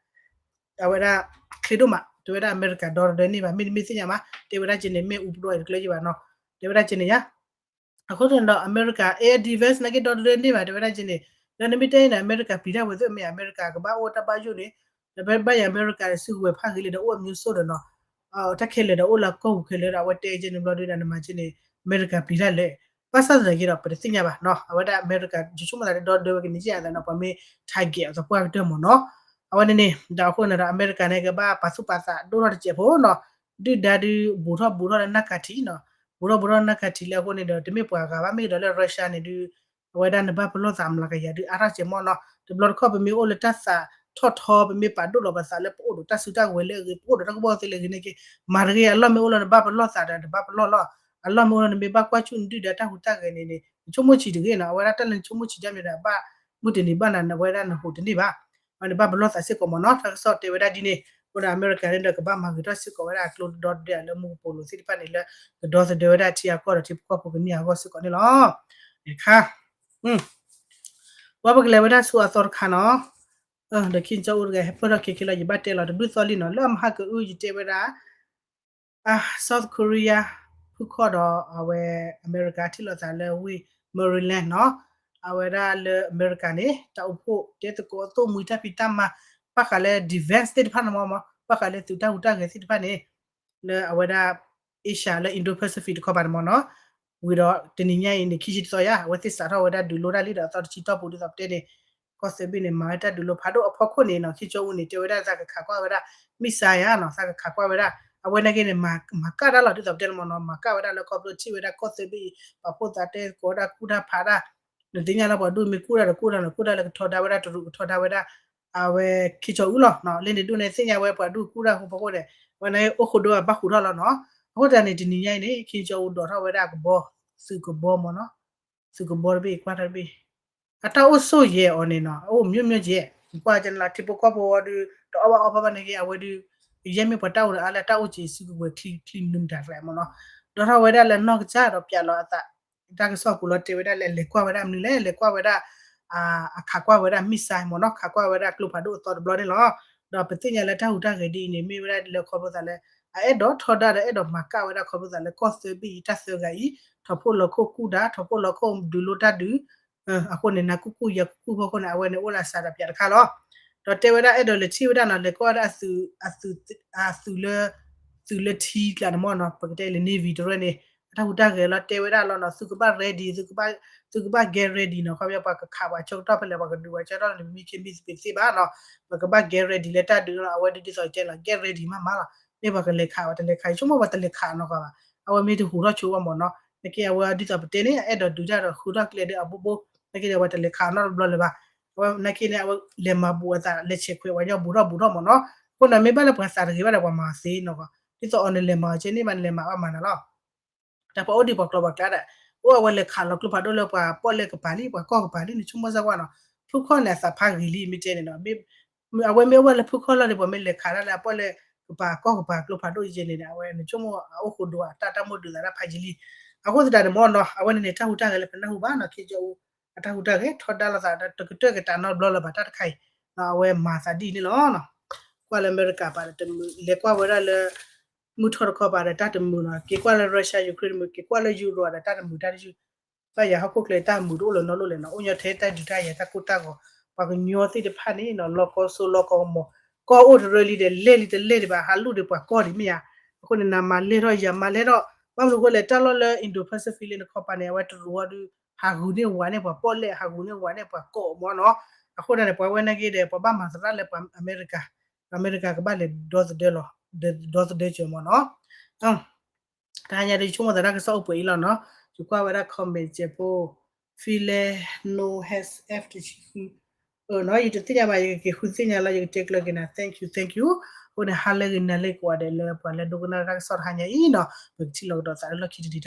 အဝဲဒၣ် ချ့ဒိၣ်မး တဲဝဲဒၣ်အမဲရကၤဒီတဒၢန့ၢ်ဘၣ် မ့တမ့ၢ်သ့ၣ်ညါမး တဲဝဲဒၣ်က့န့ၣ် မ့ၣ်အူပဒိၣ်အံၤတကျၢၤယံၤဘၣ်နီၤ တဲဝဲဒၣ်က့န့ၣ်ယါ အဃိသတးဒီး အမဲရကၤ air defense နာ်က့ဒီတဒၢန့ၢ်ဘၣ် တဲဝဲဒၣ်က့န့ၣ် ဒီးနမ့ၢ်တဲအံၤန့ၣ် အမဲရကၤပျံၤတၢ်ဝဲသ့ၣ်မ့ၢ် အမဲရကၤကဘၣ်အိၣ်တၢ်ဘၣ်ယိၣ်န့ၣ် ဒီးဘၣ်ယၤအမဲရကၤစုကဝဲၤဖးဂ့ၤလံဒီးအိၣ်အမျိုးစုံဒီးနီၤ တၢ်ခဲလၢာ်ဒီးအိၣ်လၢကီၢ်ပူၤခဲလၢာ်ဒီး အဝဲတဲက့န့ၣ်ဘျီဒုဒီး နမၤက့န့ၣ် အမဲရကၤပျံၤတၢ်လဲၣ် ဘၣ်ဆၣ်သနာ်က့ဒီး ပတသ့ၣ်ညါဘၣ်နီၤ အဝဲဒၣ်အမဲရကၤ ယဆိကမိၣ်သးဒီတဒၢဝဲကန့ၢ်ယါသးနီၤ ပှၤမ့ၢ် target အသပှၢ်ကတၢၢ်မ့ၢ်နီၤ အဝဲန့ၣ်န့ၣ် ဒီးအဃိန့ၣ်ဒီး အမဲရကၤန့ၣ် ကဘၣ်ပာ်သူၣ်ပာ်သးဒိၣ်ထီၣ်တစဲးဖိနီၤ ဒုၣ်ဒါဒုး ဘူးထီၣ်ဘူးထီၣ်လၢနၢ်ကၤထံးနီၤ ဘူးထီၣ်ဘူးထီၣ်နၢ်ကၤထံးလၢအဃိန့ၣ်ဒီး တမ့ၢ်ပှၤဂၤဘၣ် မ့ၢ်ကဒီးလၢ Russia န့ၣ်ဒုး အဝဲဒၣ်နဘၣ်ပလီၢ်သးမလၤကယၤဒုး အါထီၣ်စဲးမ့ၢ်နီၤ တဘျီတခီၣ်ပမ့ၢ်အိၣ်လၢတၢ်သးထီၣ်ထီ ပမ့ၢ်ပာ်ဒိၣ်လီၤပသးလၢပအိၣ်ဒီးတၢ်စုတၢ်ကဝဲၤလၢအဂ့ၤ ပအိၣ်ဒီးတၢ်ကဘီသ့လၢအဂ့ၤန့ၣ်က့ မၤတဂ့ၤအလီၢ်မ့ၢ်အိၣ်လီၤ နဘၣ်ပလီၢ်သးဒီး နဘၣ်ပလီၢ်လီၤ အလီၢ်မ့ၢ်အိၣ်လီၤ နမ့ၢ်ဘၣ်ကွၢ်ဆူၣ်နဒုၣ်ဒါတၢ်ဟူးတၢ်ဂဲၤန့ၣ်န့ၣ် နဆိကမိၣ်ဆံးတဂ့ၤနီၤ. အဝဲဒၣ်တၢ်လၢနဆိကမိၣ်ဆံးဒ်မ့ၢ်ဒီး ဘၣ်မုၢ်တနံၤဘၣ်နၤ အဝဲဒၣ်နဟူးတန့ၢ်ဘၣ်. အဝဲန့ၣ်ဘၣ်ပလီၢ်သးစ့ၢ်ကီးမ့ၢ်နီၤ. တၢ်ကစီၣ်တဲဝဲဒၣ်ဒ်န့ၣ် အဃိဒီးအမဲရကၤန့ၣ်ဒီးကဘၣ်မၤဂ့ၤထီၣ်စ့ၢ်ကီးဝဲဒၣ်အကျိဒီတဒဲးလၢမူကပိာ်လိၤသ့ၣ်တဖၣ်န့ၣ် လၢကဒီသဒၢဝဲဒၣ်ထံအကီၢ်ဒီးထံဖိကီၢ်ဖိကန့ၢ်အဂီၢ်စ့ၢ်ကီးန့ၣ်လီၤ. တခါ ပှၤပကလဲၤဝဲဒၣ်ဆူအသီတခါနီၤ. ဒီး Kim Jong Un တဂၤဟဲပၢၢ်ထီၣ်ခဲခဲလီၤ ယဘၣ်တဲလီၤတဘျုးသီလံနီၤ လၢအမဟါကအု ယတဲဝဲဒၣ် South Korea ဖုခီၣ်ဒီးအဝဲအမဲရကၤထံၣ်လိာ်သးလၢဝ့ၢ် Maryland နီၤ. အဝဲဒၣ်လၢအမဲရကၤန့ၣ် တၢ်အိၣ်ဖှိၣ်တဲသကိးအသိၣ်မှံတၢ်ဖံးတၢ်မၤ ဘၣ်ဃးလၢ defense သ့ၣ်တဖၣ်န့ၣ်မ့ၢ် ဘၣ်ဃးလၢသုးတၢ်ဟူးတၢ်ဂဲၤသ့ၣ်တဖၣ်န့ၣ် လၢအဝဲဒၣ် Asia လၢ Indo-Pacific တခီပၤန့ၣ်မ့ၢ်နီၤ. ဝံၤဒီးတနံၤညါအံၤန့ၣ် ခံဆံတသီယါ အဝဲသ့ၣ်စးထီၣ်ဝဲဒၣ်ဒုးလိတၢ်လံဒီး အသီတဆံတီၢ်ပူၤဒ်သိးပတဲန့ၣ် ကီၢ်သၢဘ့ၣ်န့ၣ် မၤဝဲတၢ်ဒုးလိဖးဒိၣ်အဖီခိၣ်န့ၣ်နီၤ Kim Jong Un န့ၣ် တဲဝဲဒၣ်သးကခးကွၢ်ဝဲဒၣ် missile ယါနီၤ သးကခးကွၢ်ဝဲဒၣ် အဝဲနာ်က့န့ၣ် မၤကၣ်တၢ်လီၤဒ်သိးပတဲန့ၣ်မ့ၢ်နီၤ မၤကၣ်ဝဲဒၣ်လၢခီဖျိထံၣ်ဝဲဒၣ်ကီၢ်သၢဘ့ၣ်အံၤ ပာ်ဖှိၣ်သးတဲသကိးဒၣ်ကူၣ်တၢ်ဖးဒၣ် နသ့ၣ်ညါလၢပှၤဒူၣ်မ့ၢ်ကူၣ်တၢ်ဒီးကူၣ်တၢ်နီၤ ကူၣ်တၢ်လၢကထီဒါဝဲဒၣ်တရူးကထီဒါဝဲဒၣ် အဝဲ Kim Jong Un လီၤ. လၢန့ၣ်ဒိၣ်န့ၣ်သ့ၣ်ညါဝဲပှၤဒူၣ်ကူၣ်တၢ်အဃိဖီခိၣ်ဒီး အဝဲန့ၣ်အိၣ်ဃိဒိအဘၣ်ဃူထီၣ်လီၤနီၤ. အဃိသတးန့ၣ် တနံၤညါအံၤန့ၣ် Kim Jong Un ဒိးထီၣ်ဝဲဒၣ်ကဘီ သုးကဘီမ့ၢ်နီၤ သုးကဘီတဘ့ၣ်ကွၢ်တၢ်တဘ့ၣ် အတၢ်အိၣ်ဆိၣ်ယဲၢ်အီၤန့ၣ်နီၤ အအိၣ်မျိုးမျိုးယဲၢ် ကွၢ်ကနလၢထံဖိကီၢ်ဖိဝဲဒုး တအီၣ်ဘၣ်အီဘၣ်ဘၣ်န့ၣ်က့ အဝဲဒုး ယဲၢ်မ့ၢ်ပှၤတၢ်အိၣ်ဒီးအါလၢတၢ်အိၣ်စ့ၤစုကဝဲၤချံနုာ်မတၤတဂၤမ့ၢ်နီၤ ဒိးထီၣ်ဝဲဒၣ်လၢနီၢ်ကစၢ်ဒီးပၠးလီၤအသး တၢ်ကစီၣ်ပူၤလီၤတဲဝဲဒၣ်လၢလဲၤကွၢ်ဝဲဒၣ်မနုၤလဲၣ် လဲၤကွၢ်ဝဲဒၣ် အခးကွၢ်ဝဲဒၣ် missile မ့ၢ်နီၤ ခးကွၢ်ဝဲဒၣ်ကျိဖးဒိၣ်အသီတဘျီန့ၣ်လီၤ. ဒီးပသ့ၣ်ညါလၢတၢ်ဟူးတၢ်ဂဲၤဒ်အံၤန့ၣ် မ့ၢ်ဝဲဒၣ်လၢခီဖျိသးလၢ အအဲၣ်ဒိးထီဒါဒီးအဲၣ်ဒိးမၤကၣ်ဝဲဒၣ်ခီဖျိသးလၢကီၢ်သၢဘ့ၣ်အံၤတၢ်သၢဂၤအံၤ ထီၣ်ဖိၣ်လီၤခိၣ်ကူၣ်ဒါ ထီၣ်ဖိၣ်လီၤခိၣ်ဒုးလိတၢ်ဒုး အဃိန့ၣ် နၤကူၣ်ကူၣ်ယၤကူၣ်ကူၣ်ဖီခိၣ်န့ၣ် အဝဲန့ၣ်အိၣ်လၢစးဒီးပၠးတခါလီၤ. ဒီးတဲဝဲဒၣ်အဲၣ်ဒိးလဲၤထံၣ်ဝဲဒၣ်နီၤ လဲၤကွၢ်ဝဲဒၣ်အသုး အသုးလၢ သုးလၢထံကျါန့ၣ်မ့ၢ်နီၤ ပကတဲလၢ Navy တရၢန့ၣ် အတၢ်ဟူးတၢ်ဂဲၤလီၤတဲဝဲဒၢ်လီၤနီၤ သုကဘၣ် ready သုကဘၣ် သုကဘၣ် get ready နီၤ ခီပညီပှၤကခးပှၤဆၢကတီၢ်ဖဲလဲၣ် ပှၤကဒုးပှၤဆၢကတီၢ်န့ၣ် မ့ၢ်က့မ့ၢ်သပ့ၤသ့ဘၣ်နီၤ ပကဘၣ် get ready လၢတၢ်ဒုးလီၤ အဝဲဒ်သိးကဲလီၤ get ready မးမးလီၤ မ့ၢ်ပှၤကလဲၤခး ပှၤတလဲၤခး ယဆိကမိၣ်ပှၤတလဲၤခးနီၤကီးဘၣ် အဝဲမ့ၢ်တဟူးထီၣ်ဆိဝဲမ့ၢ်နီၤ နာ်က့အဝဲဒ်သိးပတဲန့ၣ် အအဲၣ်ဒိးဒုးတၢ်ဒီးဃုထီၣ်ကျဲဒီးအဘိဘိ နာ်က့ဒီး ပှၤတလဲၤခးနီတဘျီလၢၤဘၣ် အဝဲနာ်က့န့ၣ် အဝဲလဲၤမၤဘူးအသး လဲၤဆဲးခွဲးပှၤညီဘူးထီၣ်ဘူးထီၣ်မ့ၢ်နီၤ အဃိန့ၣ် မ့ၢ်ဘၣ်လၢပှၤသးတဂ့ၤဘၣ်ဒီးပှၤမၤသ့နီၤကီး ဒ်သိးအီၤန့ၣ်လဲၤမၤအီၤကဲန့ၣ်ဘၣ်န့ၣ်လဲၤမၤဘၣ်မၤနၤလီၤ တၢ်ပှၤအိၣ်ဒံးပှၤကျီပှၤကျါဒီး အိၣ်အဝဲလဲၤခးလီၤကျိဖးဒိၣ်လၢပှၤပီၣ်လဲၣ်ကပၤလံ ပှၤကီၢ်ကပၤလံ နဆိကမိၣ်စၢ်ကွၢ်နီၤ ဖုခီၣ်န့ၣ် အသးဖးဂ့ၤလံ မ့ၢ်တဲန့ၣ်နီၤ အဝဲမ့ၢ်အိၣ်ဝဲလၢဖုခီၣ်လီၤဒီး ပှၤမ့ၢ်လဲၤခးဒၣ်လၢအပီၣ်လဲၣ်ကပၤကီၢ်ကပၤကျိဖးဒိၣ်ယဲန့ၣ် အဝဲနဆိကမိၣ်အအိၣ်ဃိဒိအတၢ်တၢ်မိၣ်ဒုးသးတၢ်ဖးယံာ်လံ အဃိသတးန့ၣ်မ့ၢ်နီၤ အဝဲန့ၣ်န့ၣ် တၢ်ဟူးတၢ်ဂဲၤလၢပနၢ်ဟူဘၣ်နီၤ ခ့ကၠီအူ အတၢ်ဟူးတၢ်ဂဲၤထီဒါလိာ်သးဒီး တကတၢၢ်ကတၢၢ်နီတဘျီလၢၤဘၣ်တၢ်တခါအံၤ အဝဲမၤသးဒ်အံၤန့ၣ်လီၤ ကွၢ်လၢအမဲရကၤပၤဒီးတမုာ် လဲၤကွၢ်ဝဲဒၣ်လၢ မုၢ်ထီၣ်တခီပၤဒီးတၢ်တမုာ်နီၤ က့ၤကွၢ်လၢ Russia Ukraine တမုာ် က့ၤကွၢ်လၢ Europe ဒီးတၢ်တမုာ်တၢ်တယုၢ် ဘၣ်ယၤဟီၣ်ခိၣ်ချၢတၢ်မုာ်တအိၣ်လၢၤနီတဘျီလဲၣ်နီၤ အိၣ်ညီထဲတၢ်ဒုးတၢ်ယၤတၢ်ကိၢ်တၢ်ဂီၤ ပှၤကညီသ့ၣ်တဖၣ်န့ၣ်နီၤ လီၤကီစိလီၤကီကမီၤ ကီၢ်အိၣ်တရၢလံဒီး လဲၣ်လံတလဲၣ်ဒံးဘၣ် ဟးလူၢ်ဒံးပှၤကီၢ်ဒံးမ့ၢ်ဧါ အဃိန့ၣ် နမၤလဲၢ်ထီၣ်ယၤမၤလဲၢ်ထီၣ် ဘၣ်မနုၤအဃိလဲၣ် တၢ်လီၢ်လၢ Indo-Pacific လၢနခီပၤန့ၣ် အဝဲတရူးအီၤဒုး ဟးဂူာ်န့ၢ်ဝၤန့ၢ်ပှၤပီၣ်လဲၣ် ဟးဂူာ်န့ၢ်ဝၤန့ၢ်ပှၤကိးမ့ၢ်နီၤ အဃိန့ၣ် ပှၤဝဲနာ်က့ဒီး ပှၤဘၣ်မၤသရၣ်လၢပှၤအမဲရကၤ အမဲရကၤကဘၣ်လဲၤဒီသဒၢလီၤ ဒီသဒၢစၢၤမ့ၢ်နီၤ တဟါညါဒီးယဆိကမိၣ်သးတၢ်ကစီၣ်အိၣ်ပှဲၤအံၤလီၤနီၤ ယကွၢ်ဝဲဒၣ် comment စဲးဖိ ဖံလဲ နိဟဲ F တဆံဃု အၢနီၤ ယတသ့ၣ်ညါဘၣ် ယကက့ၤဃုသ့ၣ်ညါလီၤ ယကတဲကျၢၤက့ၤနၤ thank you thank you အဃိန့ၣ် ဟါလၢဂ့ၤနၤလၢကိးဂၤဒဲးလၢပှၤလၢဒိကနၣ်တၢ်ကစီၣ်တဟါညါအံၤနီၤ ပကထံၣ်လိာ်ကဒီးသးလၢလီၢ်ခံတနံၤ